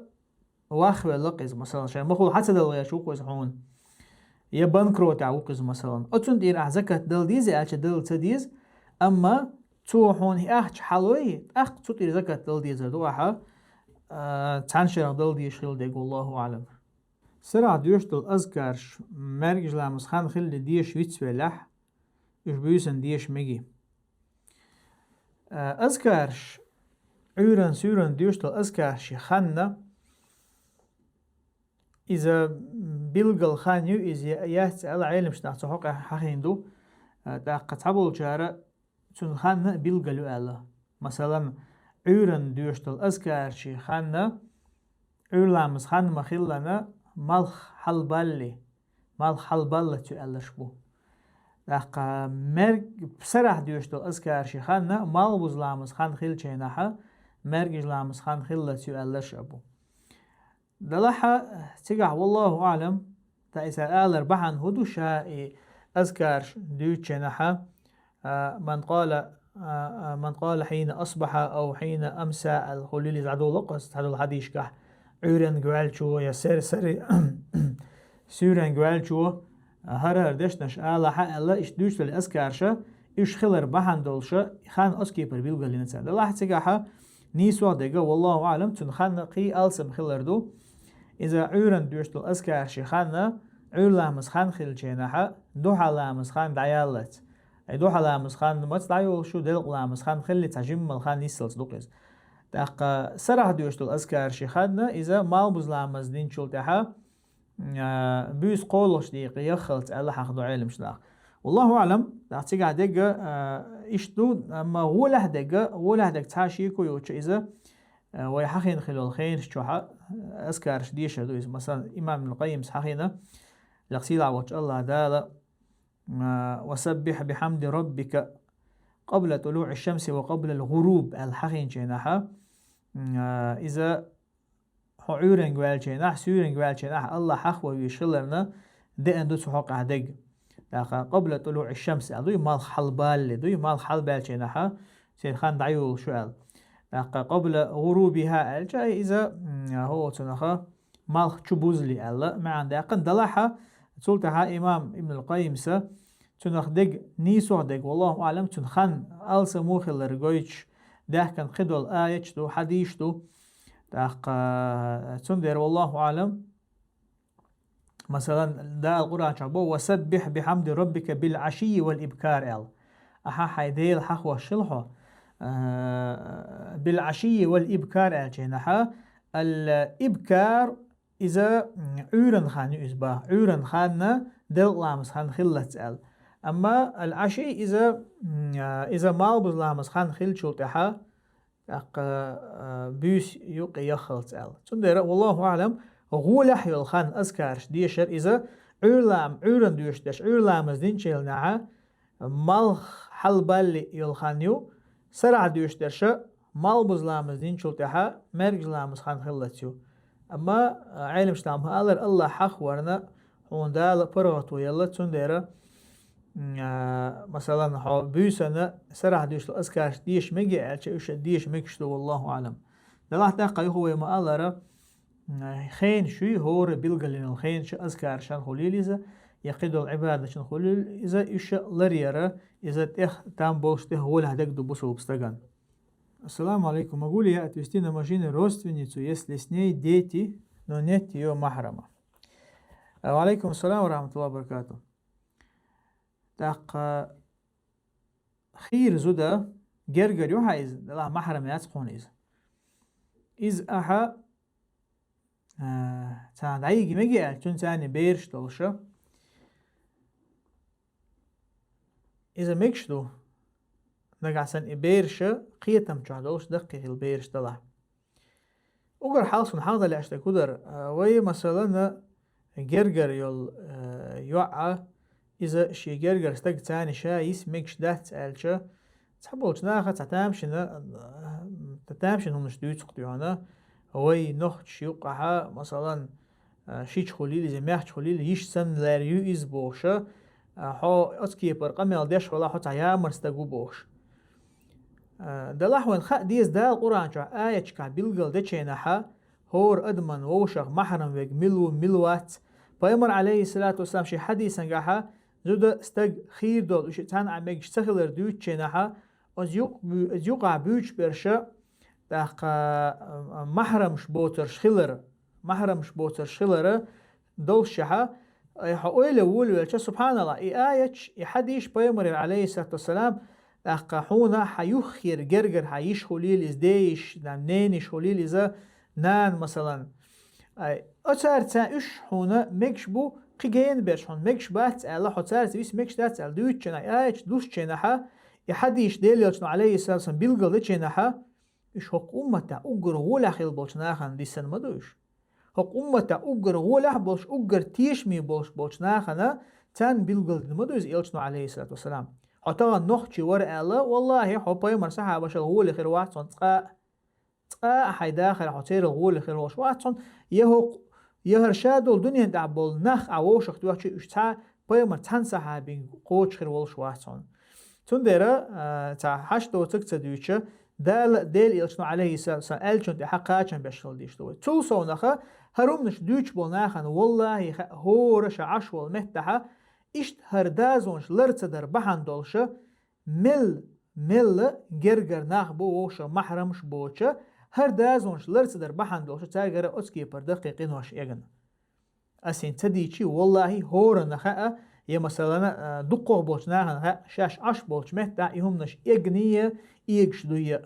вахвелла-кх иза, масалан, шайн махула хьа ца дала гӀерташ ву-кх иза хьуна. Я банкротехь ву-кх иза, масалан. Оцунна тӀера ахь закат дала деза аьлча, дала ца деза, амма цо хьуна и ахча хьалой, тӀаккха цу тӀера закат дала дезар ду ахьа, а, цхьана шерах дала дезаш хилла дерг, валлаху аӀлам. Сарахь доьшуш долу азкарш, маьркӀажа ламаза хан хилале деша вицвеллехь, уьш буьйсанна деша мегий? А, азкарш, Ӏуьйранна, суьйранна доьшуш долу азкарш хан, иза билггал хан ю, иза я-, яц аьлла, Ӏеламнаха цу хьокъехь хьахийна ду. А, тӀаккха цхьаболчара цуьнан хан а билггал ю аьлла. Масалан, Ӏуьйранна доьшуш долу азкарш хан, Ӏуьйра ламаза хан ма-хиллара, малх хьалабаллалц, малх хьалабаллалц ю аьлларш бу. ТӀаккха маьрк-, сарахь доьшуш долу азкарш хан малхбуза ламаза хан хиллачу хенахь, маьркӀажа ламаза хан хиллалц ю аьлларш а бу. Делахь а, цигахь, валлаху аӀлам, тхан иза алар бахьана хӀун ду, ша и азкарш дуьйцучу хенахь, а, ман къала а, а, «من قال حين أصبح أو حين أمسى» аьлла хуьлийла иза дӀадолу кхуза, цхьадолу хьадисашкахь, Ӏуьйренга ваьллачо я сер-, сари-, суьйренга ваьллачо, а, хӀара-хӀара дешнаш алахьа аьлла, иштта дуьйцуш долу азкарша, уьш хилар бахьана долуша, хан оцу кепара билгалйина цара. Делахь цигахьа нийсо а дерг, валлаху аӀлам, цуьнан хан кхин алсам хилар ду. Иза Ӏуьйранна доьшуш долу азкарши хан, Ӏуьйра ламаз хан хилча хьа, дуьхьа ламаз хан дӀаяллалц. Ай дуьхьа ламаз хан маца дӀайолуш ю, делкъа ламаз хан хилли, цхьа жиммал хан йиссалц ду-кх иза. ТӀаккха сарахь доьшуш долу азкарши хан, иза малхбуза ламаз динчул тӀаьхьа, а, буьйса кхоллалц декъе яххалц аьлла хьаха ду Ӏеламчу наха. Валлаху аӀлам, тӀаккха цигахь дерг, а, иштта ду, амма гӀолехь дерг, гӀолехь дерг цхьа шеко йоцуш иза, а, вай хьахийна хилла йолу хенаш чохь, а, азкарш дешар ду иза. Масалан, имам Ибн Къаййимс хьахийна, лекха сийлахь волчу АллахӀ Дала, а, «وسبح بحمد ربك قبل طلوع الشمس وقبل الغروب» аьлла хьахийначу хенахьа, а, иза хьо Ӏуьйренга ваьллачу хенахь, суьйренга ваьллачу хенахь АллахӀ хьахаван везаш хиларна деана ду цу хьокъехь дерг. ТӀаккха «قبل طلوع الشمس» аьлла дуй, малх хьалабалале дуй, малх хьалабаьллачу хенахьа, церан хан дӀайолуш ю аьлла. ТӀаккха «قبل غروبها» аьлча, ай иза, м, хӀо цунаха, малх чу бузале аьлла, маьӀна даьккхина. Делахь а, цул тӀаьхьа имам Ибн Къаййимса, цунах дерг, нийсо а дерг, валлаху аӀлам, цуьнан хан алсам хилар гойтуш даьхкина кхидолу аяташ ду, хьадисаш ду. ТӀаккха, цундела, валлаху аӀлам, масалан, Дала Къуръан чохь боху: «وسبح بحمد ربك بالعشي والإبكار», аьлла. Ахьа хьайн Дела хьахош хила хьо, а, «بالعشي والإبكار» аьллачу хенахьа, ал-ибкар, иза, м, Ӏуьйранна хан ю иза боху, Ӏуьйранна хан делкъа ламаз хан хиллалц аьлла. Амма ал-Ӏаший иза, м, а, иза малхбуза ламаз хан хиллачул тӀаьхьа, тӀаккха, а, буьйса юккъе яххалц аьлла. Цундела, валлаху аӀлам, гӀолехь йолу хан азкарш дешар иза, Ӏуьйра лам-, Ӏуьйранна доьшуш дерш, Ӏуьйра ламаз динчу хенахьа, малх хьалабалале йолу хан ю, сарахь доьшуш дерша, малхбуза ламаз динчул тӀаьхьа, маьркӀажа ламаз хан хиллалц ю. Амма, а, Ӏеламчу наха ма-аллара, АллахӀ хьахаварна, хьуна Дала паргӀато елла, цундела, м, а, масалан, хьо буьйсанна сарахь доьшуш долу азкарш деша мега аьлча, уьш деша мегаш ду, валлаху аӀлам. Делахь тӀаккха юха вай ма-аллара, м, хенаш ю, хӀора билгалйина хенаш азкаршан хуьлийла иза, я кхидолу Ӏибадатшан хуьлийла иза, уьш ларъяра, иза тӀех там болуш, тӀех гӀолехь дерг ду бусулба стагана. Ассаламу алейкум. Могу ли я отвезти на машине родственницу, если с ней дети, но нет ее махрама? Ва алейкум ассалам ва рахматуллахи ва баракатух. ТӀаккха хийра зуда гергара ю хьан иза, делахь махрам яц хьуна иза. Иза ахьа, а, царна дӀайига мега аьлча, цуьнан царна бераш долуша. Иза мегаш ду, нагахь санна и бераша кхетам чохь долуш даккхий хилла бераш далахь. Уггар хьалха суна хьалха дан лаьа дерг хӀун дара, а, вай, масалан, гергара йолу, а, йоӀа, иза шен гергара стаг царна ша йиса мегаш дац аьлча, цхьаболчу наха цхьа тамашийна, а, тамашийна хӀуманаш дуьйцу-кх тхуна, вай нохчаша юккъахьа, масалан, а, шича хуьлийла иза, маьхча хуьлийла, йиша санна лаьрра ю иза бохуша, а, хьо оцу кепара къамел деш валахь, хьо цхьа ямаран стаг ву бохуш. А, делахь вайна хаа деза Дала Къуръан чохь аяташкахь билгал дечу хенахьа, хӀора адаман вовшах махьрам верг мила ву, мила вац. Пайхамар, алейхиссалату вассалам, шен хьадисангахьа, зуда стаг хийра долу, уьш цхьаьна а мегаш ца хилар дуьйцучу хенахьа, оцу юкъ-, оцу юкъахь буьйцуш берша, тӀаккха, а, махьрамаш боцурш хилар, махьрамаш боцурш хилара долуш шаьхьа, ай, хьо ойла волавелча, субханаллах, и аяташ, и хьадисаш пайхамарера, алейхиссалату вассалам, тӀаккха хьуна хьан юххера гергара хьан йиша хуьлийла иза, ден йиша, нан-, ненан йиша хуьлийла иза, нана, масалан. Ай, оцара царна уьш хьуна мегаш бу, кхин гена берш хьуна мегаш бац аьлла, хьо цаьрца виса мегаш дац аьлла дуьйцучу хенахь, и аяташ дусучу хенахьа, и хьадисаш Делан элчано, алейхиссалату вассалам, билгал дечу хенахьа, уьш хӀокху умматехь уггар гӀолехь хилла болчу нахана дисина ма ду уьш. ХӀокху умматехь уггар гӀолехь а болуш, уггар тешаме болуш болчу нахана царна билгалдина ма ду иза элчано, алейхиссалату вассалам. Хьо тахана нохчи вара аьлла, валлахи, хьо пайхамаран сахьабашал гӀоле хир вац хьуна цкъа а. Цкъа а хьайн дахарехь хьо церал гӀоле хир волуш вац хьуна, я хӀокху, я хӀара ша долу дуьнен тӀехь болу нах а вовшах тоьхча, уьш цхьа пайхамаран цхьана сахьабин кхочуш хир волуш вац хьуна. Цундела, а, цхьа хьашт доцург ца дуьйцуш, Дала, Дела Элчано, Ӏалайхи ссалату вассалам, аьллачун тӀехьа кхачам беш хила дезаш ду вай. Цул совнаха, хӀара хӀуманаш дуьйцуш болу нахана, валлахӀи, хаьа, хӀора ша Ӏаш волу меттехь, иштта хӀара дозанаш лар ца дар бахьана долуш, мел, мелла гергара нах бу вовшах махьрамаш боцуш, хӀара дозанаш лар ца дар бахьана долуш, цаьргара оцу кепара даккхий къинош эгна. Ас хӀинца ца дийцича, валлахӀи, хӀоранна хаьа, я, масалан, а, дукхах болчу нахана хаьа, шаьш Ӏаш болчу меттехь и хӀуманаш эгний, эгаш дуй.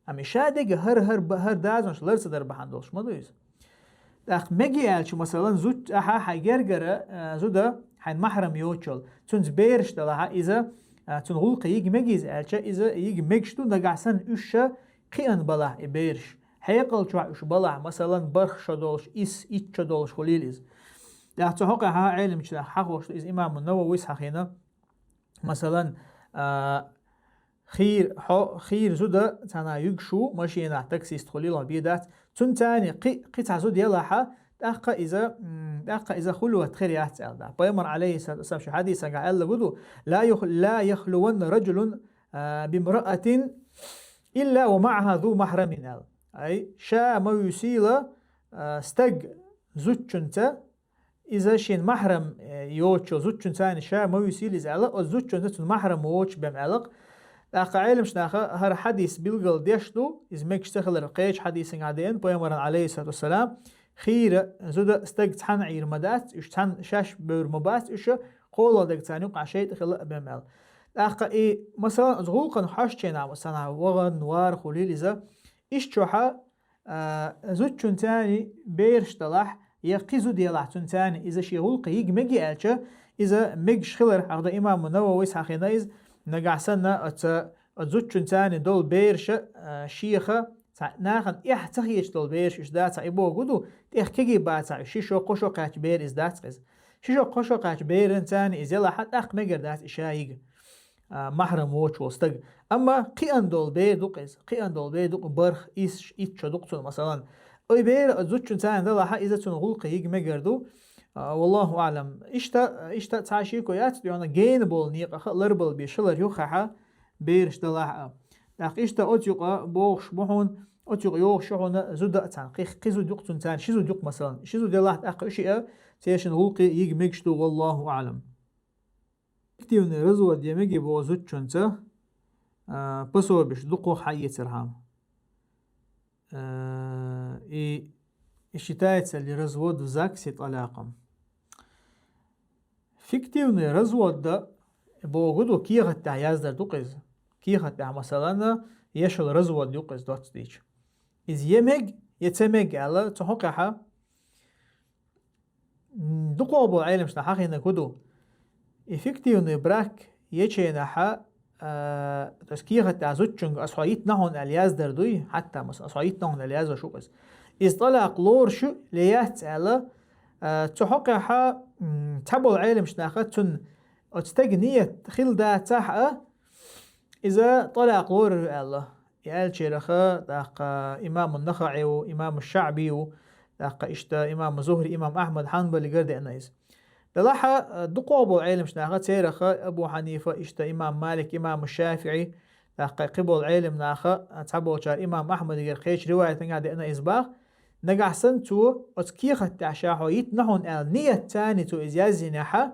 Амма ша дерг хӀара, хӀара, хӀара дозанаш лар ца дар бахьана долуш ма ду иза. ТӀаккха мега аьлча, масалан, зудчо ахьа хьайн гергара, а, зуда, хьайн махьрам йоцуш йолу, цуьнца бераш делахь, иза, а, цуьнан гӀуллакхе йига мега иза аьлча, иза йига мегаш ду, нагахь санна уьш ша кхиъна балахь и бераш. Хьекъал чохь уьш балахь, масалан, бархӀ шо долуш, исс, итт шо долуш хуьлийла иза. ТӀаккха цу хьокъехь Ӏеламчу наха хьахош ду, иза имаму Нававис хьахийна, масалан, а, хийра, хьо, хийра зуда цхьана юьгуш ву, машенахь таксист хуьлийла, хьо бен дац, цуьнан царна кхин, кхин цхьа зуда елахь, тӀаккха иза, м, тӀаккха иза хулват хир яц аьлла. Пайхамар, Ӏалайхи ссалату вассалам, шен хьадисехь аьлла гу ду: «Ла юх-, ла яхлуванна раджулун, а, бимраатин илла ва маӀахьа зу махьрамин», аьлла. Ай, ша ма вуьсийла, а, стаг зудчуьнца, иза шен махьрам, э, йоцучу зудчуьнца ша ма вуьсийла иза аьлла, оцу зудчуьнца цуьнан махьрам воцуш бен аьлла. ТӀаккха Ӏеламчу наха хӀара хьадис билгал деш ду, иза мегаш ца хилар кхечу хьадисехь деана, пайхамаран, Ӏалайхи ссалату вассалам, хийра зуда, стаг цхьаьна Ӏийр ма дац, уьш цхьаьна шаьш бевр ма бац, уьш кхоалгӀа дерг царна юкъахь шайтӀа хила а бен аьлла. ТӀаккха и, масалан, оцу гӀуллакхана хьожучу хенахь, санна вахана, вара хуьлийла иза, иштта чохь, а, зудчуьнца бераш делахь, я кхин зуда елахь цуьнца, иза шен гӀуллакхе йига мега аьлча, иза мегаш хилар, хьахда имаму Нававис хьахийна иза, нагахь санна оцу, оцу зудчуьнца долу бераш, а, шеха, цхьа нахана эхь ца хеташ долу бераш уьш дац, и боху ду, тӀех кегий бацахь, ши шо, кхо шо кхаьчча бер иза дац-кх иза. Ши шо, кхо шо кхаьчча беранца иза елахь, тӀаккха мегар дац и ша йига, а, махьрам воцуш волу стаг. Амма кхиъна долу бер ду-кх иза, кхиъна долу бер ду-кх, бархӀ, исс, итт шо ду-кх цуьнан, масалан. И бер зудчуьнца делахь, иза цуьнан гӀуллакхе йига мегар ду. А, валлаху аӀлам. Иштта, иштта цхьа шеко яц, дуьхьал гена болу некъаха ларбала беш хилар ю-кх хьан, бераш делахь а. ТӀаккха иштта оцу юкъа бохуш бу хьуна, оцу юкъа йогӀуш ю хьуна зуда а цхьаьна, кхин, кхин зуда ю-кх цуьнца, ши зуда ю-кх, масалан. Ши зуда елахь, тӀаккха уьш а церан гӀуллакхе йига мегаш ду, валлаху аӀлам. Фиктивный развод я мега боху зудчуьнца, а, пособиш дукхах хьаэцархьама. А, и, и считается ли развод в ЗАГСе тӀалакъом? Фиктивный развод да боху ду, кехат тӀехь яздар ду-кх иза. Кехат тӀехь, масалан, ешал развод ю-кх иза доцца дийча. Иза я мега, я ца мега аьлла, цу хьокъехь, м, дукхах болу Ӏеламчу наха хьахийнарг хӀун ду? И фиктивный брак ечу хенахь, а, то есть кехат тӀехь зудчуьнга: «Ас хьо йитина хьуна», аьлла яздар дуй, хьатта, масалан, «Ас хьо йитина хьуна», аьлла яздеш ву-кх иза. Иза тӀалакъ лоруш ю я яц аьлла, а, цу хьокъехь, м, цхьаболу Ӏеламчу наха цуьнан оцу стеган ният хилла дацахь а, иза тӀалакъ лорур ю аьлла. И аьллачарах, тӀаккха имаму Нахаи ву, имаму ШаӀби ву, тӀаккха иштта имаму Зухри, имам Ахьмад Хьанбалигара деана иза. Делахь а, дукхах болу Ӏеламчу наха, церах Абу Хьанифа, иштта имам Малик, имаму ШафиӀи, тӀаккха кхин болу Ӏелам наха, цхьаболчара имам Ахьмадигара кхечу риваятангахь деана иза боху. Нагахь санна цо оцу кехат тӀехь ша хьо йитина хьуна аьлла, ниятца цо иза яздинехь,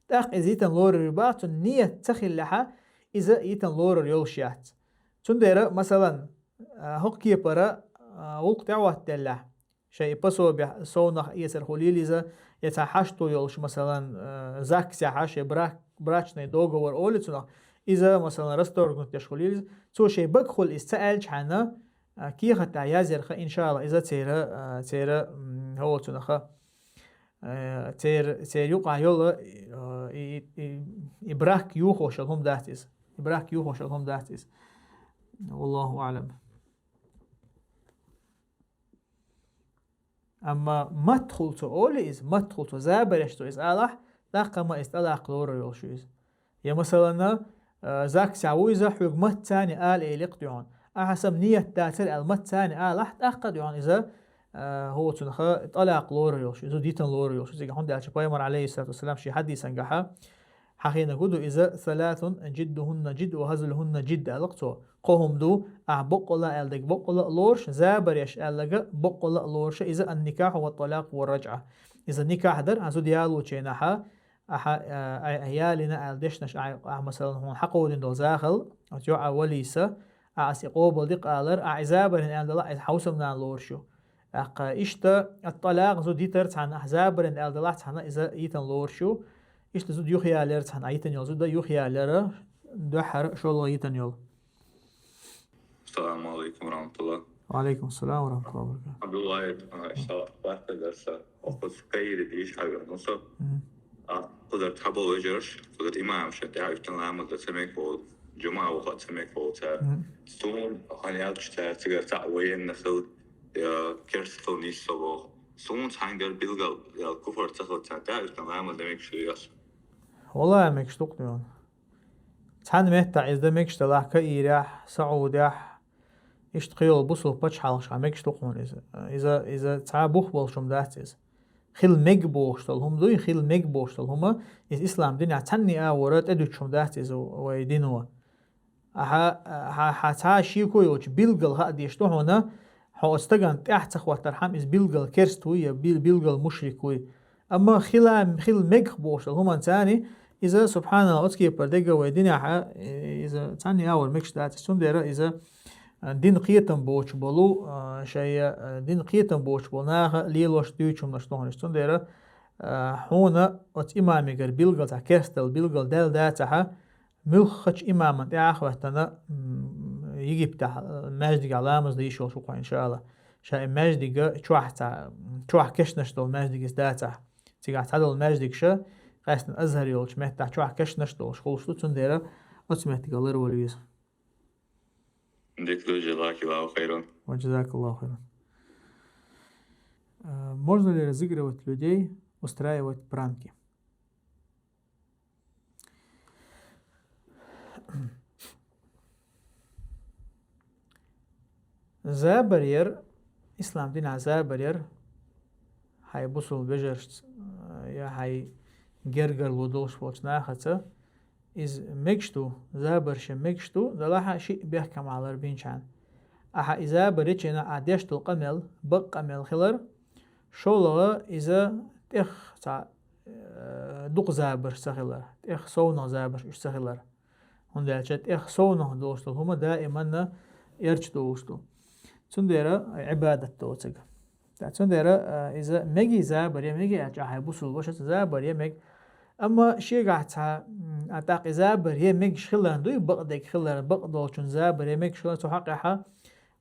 тӀаккха иза йитина лорур ю боху, цуьнан ният ца хиллехь, иза йитина лорур йолуш яц. Цундела, масалан, а, хӀокху кепара, а, гӀуллакх тӀехӀоттаделлехь, шайн и пособи совнаха эцар хуьлийла иза, я цхьа хьашто йолуш, масалан, а, ЗАГСехь шайн брак, брачный договор олу цунах, иза, масалан, расторгнуть деш хуьлийла иза, цо шайн бага хуьлу иза ца аьллачхьана, а, кехат тӀехь язъярха, иншалла, иза церан, а, церан, м, хӀо цунаха, э, цер-, церан юкъахь йолу, э, и, и, и, и брак юхош йолу хӀума дац иза. И брак юхош йолу хӀума дац иза. Валлаху аӀлам. Амма маттахула цо олу иза, маттахула цо забареш цо иза алахь, тӀаккха ма иза тӀалакъ лорур йолуш ю иза. Я, масалан, а, ЗАГСехь ву иза, хьоьга маттаца ала элира-кх дуьхьал. Ахьа сама ният дацара аьлла, маттаца алахь, тӀаккха дуьхьал иза, а, хӀо цунаха тӀалакъ лорур йолуш, иза йитина лорур йолуш, иза хӀунда аьлча пайхамар, Ӏалайхиссалату вассалам, шен хьадисангахь, Хьахийнарг хӀун ду иза: ثلاث جدهن جد وهزلهن جد аьлла цо. Кхо хӀума ду, ахь боккъала аьлларг боккъала а лоруш, забар еш аьлларг боккъала а лоруш, иза النكاح والطلاق والرجعة. Иза никахь дар, хьан зуда ялочу хенахь, ахьа, а, а, ялийна аьлла дешнаш ахьа, ахьа, масалан, хьуна хьакховдийна долу захал, оцу йоӀа валийса, ахьа ас и къобалдикъ алар, ахьа и забарна аьлла далахь, иза хьан хӀусамнана лоруш ю. ТӀаккха иштта ат-талакъ зуда йитар цхьаьна, ахьа забарна аьлла далахь цхьаьна, иза йитан лоруш ю. Иштта зуда юхаялар цхьаьна, ахьа йитан йолу зуда юхаялар, дуьххьара шолгӀа йитан йолу. Ассаламу алейкум ва рахматуллах. Ва алейкум ассалам ва рахматуллахи ва баракатух. Абдулла, а, иншаллах, баркалла дар сан. Оцу кайри дийш хьавер, ну, со. Мгм. А, кхузара цхьаболу вежарш, кхузара имамаш, тӀаьхьа уьттан ламаз дан ца мега волу, жума ваха ца мега волу цара. Мгм. Суна хан ялчу цара цигара цхьаъ военна хила, я керста хила нийса со боху. Суна цхьаьнгара билгал, я куфар ца хила цара, тӀаьхьа уьттан ламаз дан мегаш ду яс. Валлахи, мегаш ду-кх хьуна. Цхьана меттехь иза дан мегаш далахь Каирехь, Саудехь, иштта кхин йолу бусулба пачхьалкхашкахь мегаш ду-кх хьуна иза. Иза, иза цхьа бух болуш хӀума дац иза. Хила мега бохуш долу хӀума дуй, хила мега бохуш долу хӀума, иза ислам динехь цхьанний агӀора тӀедуьтуш хӀума дац иза вай дино. Ахьа, хьа, хьа цхьа шеко йолчу билггал хаа дезаш ду хьуна, хьо оцу стагана тӀаьхьа ца хӀоттархьама, иза билггал керст вуй я бил-, билггал мушрик вуй. Амма хила, хила мегаш бохуш долу хӀуманца иза, субханалла, оцу кепара дерг вай динехь, э, иза цхьанний агӀор мегаш дац. Цундела иза, э, дин кхетам боцуш болу, э, шайн, э, дин кхетам боцуш болу наха лелош дуьйцуш хӀуманаш ду хьуна. Цундела, э, хьуна оцу имамегара билггал, цхьа керстал билггал даьлла дацахьа, муьлххачу имаман тӀе а хӀоьттина, м, Египтехь, э, маьждигехь ламаз дан йиш йолуш ву-кх хьо, иншаалла. Ша и маьждига чохь цхьа, чохь кешнаш долу маьждиг иза дацахь. Цигахь цхьадолу маьждигаш, къаьстина Азхар йолчу меттехь чохь кешнаш долуш хуьлуш ду, цундела оцу меттиге ларвала веза. Дика ду, жазакаллаху хайран. Ва жазакаллаху хайран. Э, можно ли разыгрывать людей, устраивать пранки? Забар яр, ислам динехь забар яр, хьайн бусулба вежаршца, э, я хьайн гергарло долуш волчу нахаца, иза мегаш ду, забарш ян мегаш ду, делахь а шиъ бехкамалла бинчарна. Ахьа и забар йича ахьа деш долу къамел, бакъ къамел хилар, шолгӀа иза тӀех цхьа, э, дукха забарш ца хилар, тӀех совнах забарш уьш ца хилар. ХӀунда аьлча тӀех совнах долуш долу хӀума даиманна эрча долуш ду. Цундела Ӏибадат доцург. Ткъа цундела, а, иза мега забар ян, мега аьлча хьайн бусулба вашас забар ян мега. Амма шегахь цхьа, м, а, тӀаккха и забар ян мегаш хиларна дуй, бакъдерг хиларна, бакъдолчун забар ян мегаш хиларна, цу хьакъехь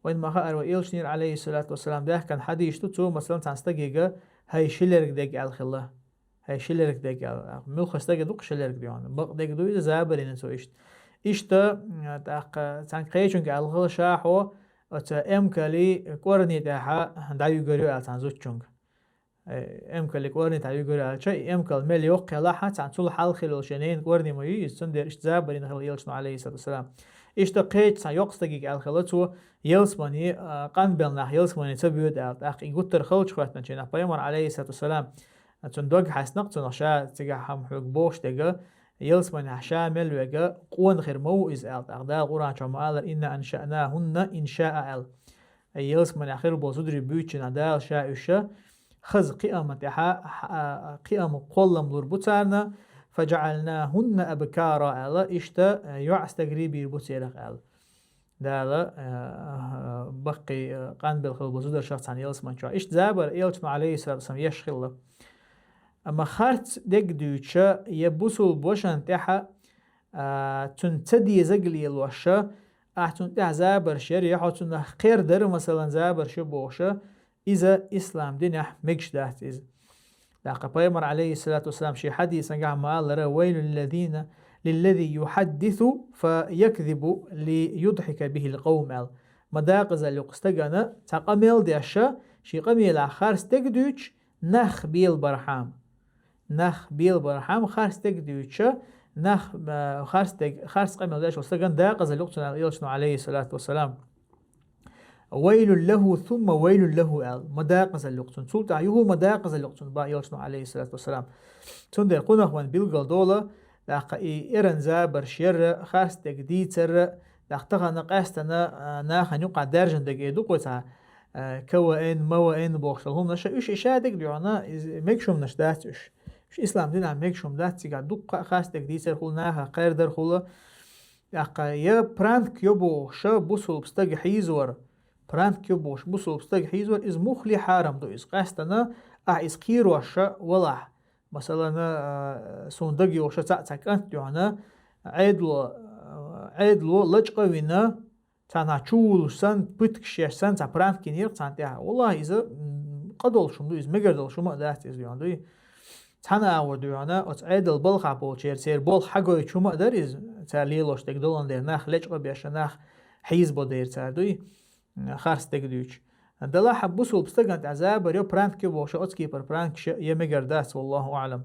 вайна ма-хаара вай элчанера, алейхиссалату вассалам, даьхкина хьадисаш ду, цо, масалан, цхьана стагега: «ХӀай шилерг дерг», аьлла хилла. «ХӀай шилерг дерг», аьлла. Муьлхха стага ду-кх шилерг дерг? Бакъдерг ду иза, забар йина цо иштта. Иштта, м, тӀаккха цхьана кхечуьнга аьлла хилла: «Ша хьо оцу эмкалан кӀорни тӀехь дӀаюьгур ю», аьлла цхьана зудчуьнга. Э, эмкалан кӀорни тӀехь юьгур ю аьлча, и эмкал мел йоккха елахь, цхьана цул хьалха хилла шен ненан кӀорни ма ю иза, цундела иштта забар йина хилла элчано, алейхиссалату вассалам. Иштта кхечу цхьана йоккха стагега аьлла хилла цо: «Ялсамане, а, къанбелла нах ялсамане ца боьду», аьлла. ТӀаккха и гуттар а халчу хӀоьттинчу хенахь пайхамар, алейхиссалату вассалам, цуьнан дог хьаьстина-кх цунах, ша цигахь хӀума хьоьга бохуш дерг, ялсаманехь ша мел верг къона хир ма ву иза аьлла. ТӀаккха Дала Къуръан чохь ма аллара: «Инна аншаънахунна иншаъа», аьлла. Ялсаманехь хир болу зударий буьйцучу хенахь Дала ша уьш хаза кхиамна тӀехь, а, кхиам кхоллам лур бу царна, «фаджаъалнахунна абкара», аьлла, иштта, а, йоӀстагарий бийр бу церах аьлла. Дала, а, а, баккхий, а, къанбелла хилла болу зударшах цхьана ялсамани чохь. Иштта забар элчано, алейхиссалату вассалам, еш хилла. Амма харц дерг дуьйцуш, я бусулба вашана тӀехь, а, цуьнан ца дезарг лелош, ахь цунна тӀехь забарш яр, я хьо цунах кхер дара, масалан, забарш яр бохуш, иза ислам динехь мегаш дац иза. ТӀаккха пайхамар, алейхиссалату вассалам, шен хьадисангахь ма аллара: «ويل للذين، للذي يحدث فيكذب ليضحك به القوم», аьлла. Ма декъазалла ю-кх стагана, цхьа къамел деш, шен къамелехь харц дерг дуьйцуш, нах белабархьама. Нах белабархьама харц дерг дуьйцуш, нах, а, харц дерг, харц къамел деш волу стагана декъазалла ю-кх цунна, аьлла элчано, алейхиссалату вассалам. «Вайлун лаху, сумма вайлун лаху», аьлла, ма декъазалла ю-кх цунна. Цул тӀаьхьа юха ма декъазалла ю-кх цунна, боху элчано, алейхиссалату вассалам. Цундела кхунах вайна билгал долу, ТӀаккха и эран забарш яр, харцдерг дийцар, тӀаккха тахана къаьстана, а, нахана юкъахь даьржина дерг э ду-кх цхьа, а, К В Н, М В Н бохуш долу хӀуманаш, уьш и шадерг а дуьхьана, иза мегаш хӀуманаш дац уьш. Уьш ислам динахь мегаш хӀума дац, цигахь дуккха а харцдерг дийцар хуьлу, наха кхердар хуьлу. ТӀаккха я пранк йо бохуш, бусулба стаг хьийзор, пранк йо бохуш, бусулба стаг хьийзор, иза муххале хьарам ду иза. Къаьстана, ахь иза кхерош валахь, масалан, а, суна дага йогӀуш цхьаъ цхьа кӀант дуьхьана, Ӏедало, а, Ӏедало лачкъа а вина, цхьанхьа чувуллуш санна, пыткаш еш санна, цхьа пранк йинера цхьанна тӀехь. Валлахьи, иза, м, къа долуш хӀума ду, иза мегар долуш хӀума а дац иза дуьхьана, дуй. Цхьана агӀор дуьхьана, оцу Ӏедал балхахь болчеран церан болх хьагойтуш хӀума а дара иза, цара лелош дерг долан дера, нах лечкъа а беш, нах хьийзабо дера цара, дуй. Харц дерг дуьйцуш. Делахь а бусулба стагана тӀехь забар йо, пранк йо бохуш, оцу кепара пранкаш я мегар дац, валлаху аӀлам.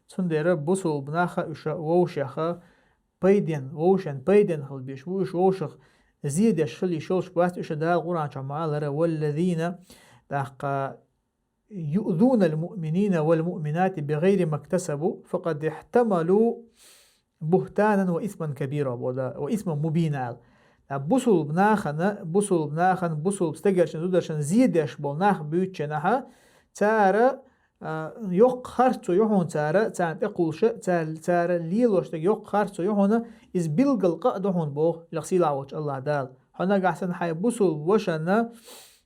Цундела бусулба наха уьш вовшех пайден, вовшан пайден хила безаш бу, уьш вовшах зе деш хила йиш йолуш бац, уьш Дала Къуръан чохь ма-аллара: «Валлазина», тӀаккха, «юъзунал муъминина вал муъминати бигайри мактасабу, факад ихтамалу бухтанан ва исман кабира», боху Дала, «ва исман мубина», аьлла. Ткъа бусулба нахана, бусулба нахана, бусулба стегаршна, зударшна зе деш болу нах буьйцучу нахьа, цара, а, йоккха харцо ю хьуна цара, царна тӀекхуллуша, цара, цара лелош дерг йоккха харцо ю хьуна, иза билггал къа а ду хьуна боху, лех сийлахь волчу АллахӀ Дала. Хьо нагахь санна хьайн бусулба вашанна,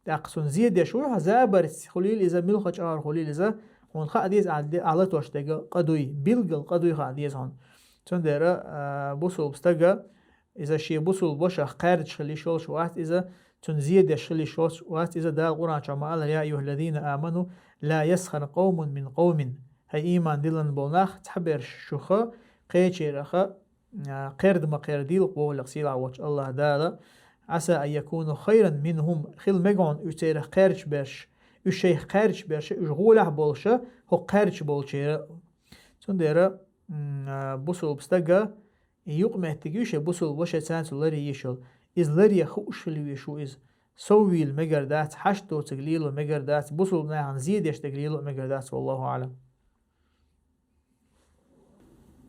тӀаккха цунна зе деш вуй хьо, забарца хуьлийла иза, муьлхха чкъор хуьлийла иза, хьуна хаа деза ахь де-, ахь латош дерг къа дуй, билггал къа дуй хаа деза хьуна. Цундела, а, бусулба стага, иза шен бусулба вашах кхаьрдаш хила йиш йолуш вац иза, цунна зе деш хила йиш йолуш вац иза, Дала Къуръан чохь ма-аллара: «Я айюхаллазина аману, ла ясхар къавмун мин къавмин». ХӀай, ийман диллина болу нах, цхьаберш шух кхечерах, а, кхерда ма кхердийла, боху лех сийлахь волчу АллахӀ Дала. «Аса ан якуну хайран минхум», хила мега хьуна уьш церах кхаьрдаш берш, уьш шайх кхаьрдаш берш, уьш гӀолехь болуша, хӀокху кхаьрдаш болчера. Цундела, м, а, бусулба стага и юкъаметтиг ю шен бусулба ваша царна цу ларъе йиш йолу. Иза ларъе хууш хила везаш ву иза. Соввийла мегар дац, хьашт доцург лело мегар дац, бусулба нахана зе деш дерг лело мегар дац, валлаху аӀлам.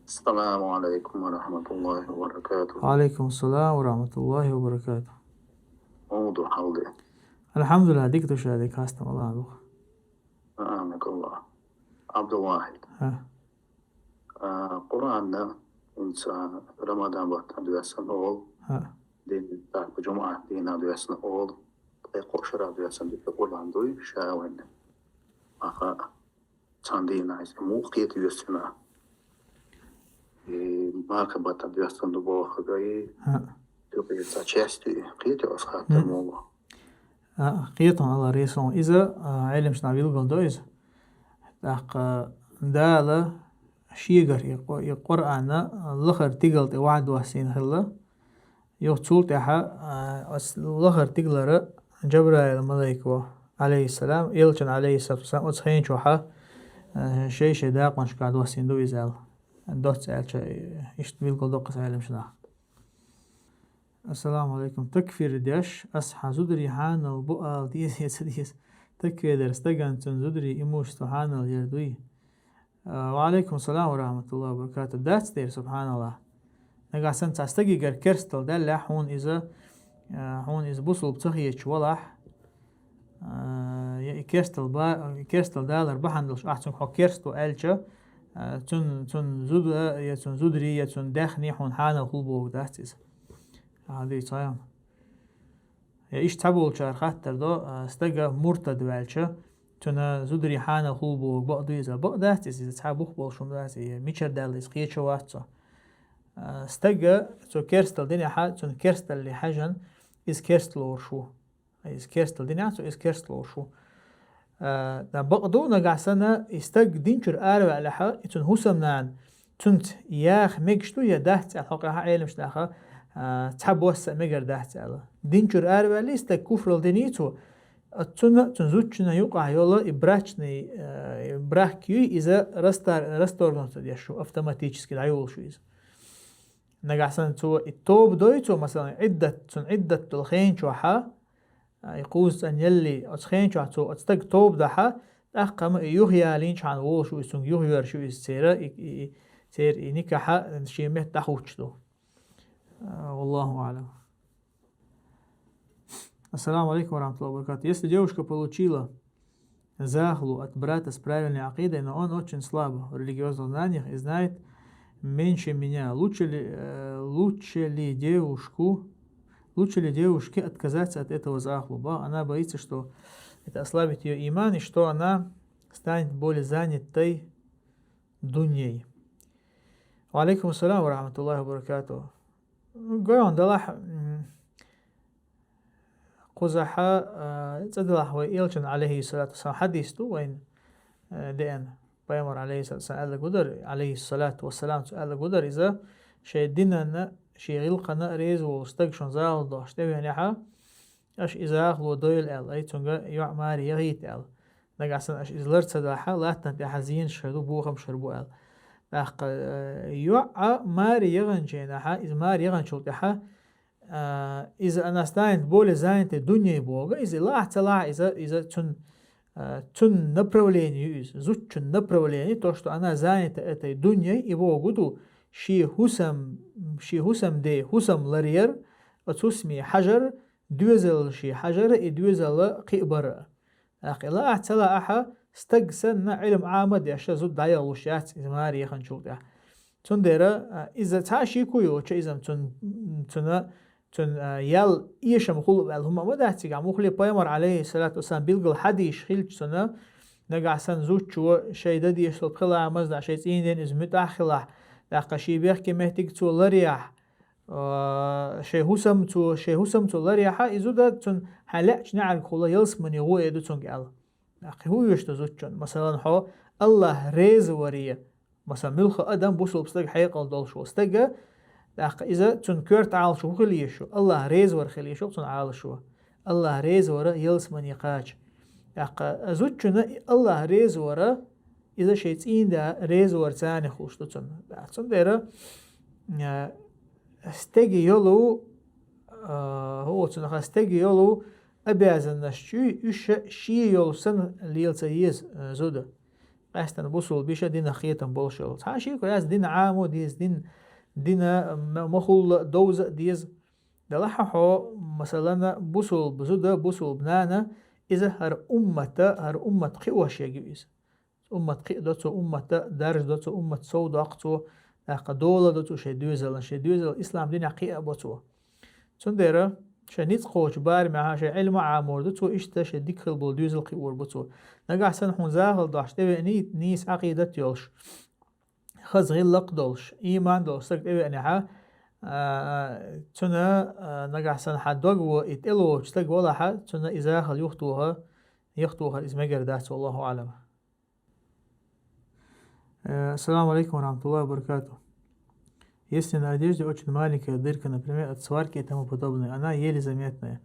Ассаламу алайкум ва рахматуллахи ва баракатух. Ва алайкум ассалам ва рахматуллахи ва баракатух. Муха ду хьал де? Алхьамдулиллах, дика ду ша, дика, хастам АллахӀан ду. Амин, АбдулвахӀид. ХӀа. А, Къуръанна хӀинца Рамадан баттахь доьссина олу. ХӀа. Дин тӀаккха жумӀат дийнахь доьссина олу. Ткъе кхо шарахь доьссина дика Къуръан дуй, ша вайна. Аха, цхьана дийнахь иза муха кхета веза цуьнан? И марха баттахь доьссина ду бохург, и хӀа, цу кхетаца часть и кхета оцу хаттар муха? А, кхетам АллахӀ реза хуьлда. Иза, а, Ӏеламнаха билгал до иза. ТӀаккха Дала шегара и Къу-, и Къуръанна лахара тигал тӀе вахьа доссийна хилла. Юха цул тӀаьхьа, а, оцу лахара тигалара Джабраил малайко, алейхиссалам, элчанна, алейхиссалату вассалам, оцу хенчохьа, а, шай-шай дакъонашкахь доссийна ду иза аьлла. Доцца аьлча, иштта билгал доккху Ӏеламнаха. Ассаламу алейкум. Такфир деш, ас хьан зударий хьанал бу ала деза я ца деза? Такфир дер стаган цун зударий имущество хьанал яр дуй? А, ва алейкум салам ва рахматуллахи ва баракатух. Дац дер, субханаллах. Нагахь санна цхьа стагигара керстал даьллехь, хьуна иза, а, хьуна иза бусулба ца хеташ валахь, а, я и керстал ба-, и керстал далар бахьана долуш ахь цуьнга хьо керста ву аьлча, а, цун, цун зуда, я цун зударий, я цун даьхни хьуна хьанал хуьлу бохург дац иза. Ахьа дуьйцу хьайна. Я иштта цхьаболчара хаттар до, а, стага муртад ваьлча, цуьнан зударий хьанал хуьлу бохург бакъ дуй иза? Бакъ дац иза, иза цхьа бух болуш хӀума дац, я мичара даьлла иза кхечо вац цо. А, стага цо керстал динехьа, цуьнан керсталле хьаьжна, иза керста лоруш ву. Иза керстал динехь, цо иза керста лоруш ву. А, дан бакъ ду, нагахь санна и стаг дин чуьра араваьллехьа, и цуьнан хӀусамнана цуьнца яха мегаш ду я дац аьлла, хьокъехьа Ӏеламнаха, а, цхьабосса а мегар дац аьлла. Дин чуьра араваьллий стаг, куфрал диний цо, а, цунна, цуьнан зудчунна юкъахь йолу и брачный, а, и брак юй, иза растар-, расторгнуться деш шу, автоматически дӀайолуш шу иза. Нагахь санна цо и тоба дой цо, масалан, Ӏиддат, цуьнан Ӏиддат долу хенчохьа, а, и кхузза цӀанъяллий, оцу хенчохь цо оцу стага тоба дахьа, тӀаккха ма и юхаялийначхьана волуш ву иза, цуьнга юхайоьрзуш ю иза церан, и, и, и, тер и никаха шен метта дӀахуч ду. Э, Валлаху аълам. Ассаламу алейкум ва рахматуллахи ва баракатух. Если девушка получила захлу от брата с правильной акидой, но он очень слаб в религиозных знаниях и знает меньше меня, лучше ли, э, лучше ли девушку, лучше ли девушке отказаться от этого захлу? Ба, она боится, что это ослабит ее иман и что она станет более занятой дуньей. Ва алейкум ассалам ва рахматуллахи ва баракатух. Гой он далахь, м, кхузахьа, а, цӀадалахь вай элчан, алейхи салату вассалам, хьадис ду вайн, э, деана. Пайхамар, алейхи салату вассалам, аьлла гудар, алейхи салату вассалам, цо аьлла гудар, иза шей динана, шей гӀилкхана реза волу стаг шун захлу дохьаш тӀевеанехьа, аша иза захло дойла аьлла, ай цунга йоӀ маре яхийта аьлла. Нагахь санна аша иза лар ца дахьа, латтана тӀехьа зенаш хир ду, бохамаш хир бу аьлла. ТӀаккха, э, йоӀа маре яханчийнахьа, иза маре яханчул тӀехьа, а, иза она станет более занятой дуньей бога, иза лахь ца лахь, иза, иза цун, а, цун направление ю иза, зудчун направление, то, что она занята этой дуньей, и богу ду, ши хӀусам, ши хӀусам де, хӀусам ларъяр, оцу хӀусаме хьажар, доьзал ши хьажар и доьзал кхиъ бар. ТӀаккха и лаахь ца лаахьа, стаг санна, Ӏилма Ӏама деш зуда дӀаялуш яц иза маре яханчул тӀехь. Цундела, а, иза цхьа а шеко йоцуш, иза цун, цуна, цун, а, ял эшам хула аьлла хӀума ма дац цигахь. Муххале пайхамар, алейхи салату вассалам, билггал хьадийш хилча цуна, нагахь санна зудчо шайн дан дезаш долу пхи ламаз даш, шайн цӀийнден иза муьтӀахь хилахь, тӀаккха шен бехке меттиг цо ларъяхь, а, шайн хӀусам цо, шайн хӀусам цо ларъяхьа, и зуда цун хьан лаьачу неӀаргахула ялсамане гӀо эр ду цунга аьлла. ТӀаккха хӀун оьшу ду зудчун? Масалан, хьо Аллах реза варе, масалан, муьлхха адам бусулба стаг хьекъал долуш волу стага, тӀаккха иза цун коьрта Ӏалашо хӀун хила езаш ю? Аллах реза вар хила езаш ю цун Ӏалашо. Аллах реза вара ялсамане кхача. ТӀаккха зудчунна и Аллах реза вара, иза шайн цӀийнда реза вар царна хуьлуш ду цунна. Цундела, а, стеге йолу, а, хӀу оцунах стеге йолу обязанносташ чуьй, уьш шен йолу санна лела ца еза, а, зуда. Къаьстина бусулба иша динах кхетам болуш йолу. Цхьа а шеко яц, дин Ӏамо деза, дин, дина ма-, махулла довза а деза. Делахьа хьо, масалана, бусулба зуда, бусулба нана, иза хӀара уммата, хӀара уммат кхиош егу иза. Уммат кхиа до цо, уммата дарж до цо, уммат сов доккху цо, тӀаккха дола до цо шайн доьзална, шайн доьзал ислам динехь кхиа а бо цо. Цундела шайн ницкъ кхочу барамехьа шайн Ӏилма а Ӏамор ду цо, иштта шайн дика хила болу доьзал кхиор бу цо. Нагахь санна хьуна захал дохьаш тӀевеаний, нийса Ӏакъидат йолуш, хаза гӀиллакх долуш, ийман долуш стаг тӀевеанехьа, а, цуьнан, а, нагахь санна хьан дог во и тӀелоцу стаг валахьа, цуьнан и захал юхатоха, юхатохар иза мегар дац, валлаху аълам. Э, ассаламу алейкум ва рахматуллахи ва баракатух. Если на одежде очень маленькая дырка, например, от сварки и тому подобное, она еле заметная.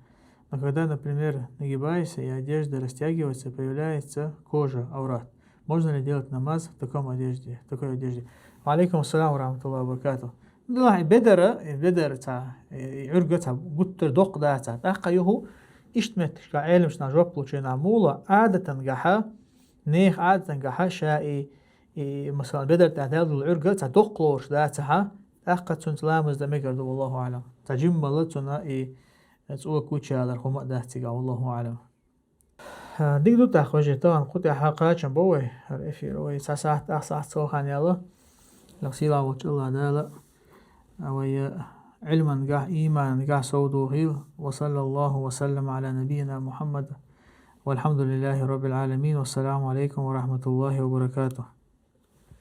Но когда, например, нагибаешься и одежда растягивается, появляется кожа, аврат. Можно ли делать намаз в таком одежде, в такой одежде? Ва алейкум ассалам ва рахматуллахи ва баракатух. Далахь и бедара, и бедара ца, и, и Ӏуьрга ца, гуттар доккха даца. ТӀаккха юху, иштта меттигашка Ӏеламнаха жоп лучу нах мула, Ӏадатангахьа, нехан Ӏадатангахьа ша и, и, масалан, бедар тӀехь даьлла долу Ӏуьрга ца доккха лоруш дацахьа, тӀаккха цунца ламаз дан мегар ду, валлаху аълам. Ца жиммала цунна и цӀока гучаялар хӀума а дац цигахь, валлаху аълам. Дика ду тӀаккха, вежарий, тахана кху тӀехь кхачам бо вай, хӀара эфир вай цхьа сахьт, ах сахьт цо хан яла. Лакха сийлахь волчу Аллах Дала вай Ӏилмангахь, ийманангахь совдохийла. Ва саллаллаху ва саллама Ӏала набийина Мухьаммад. Валхьамдулиллахи раббил Ӏаламин. Вассаламу алейкум ва рахматуллахи ва баракатух.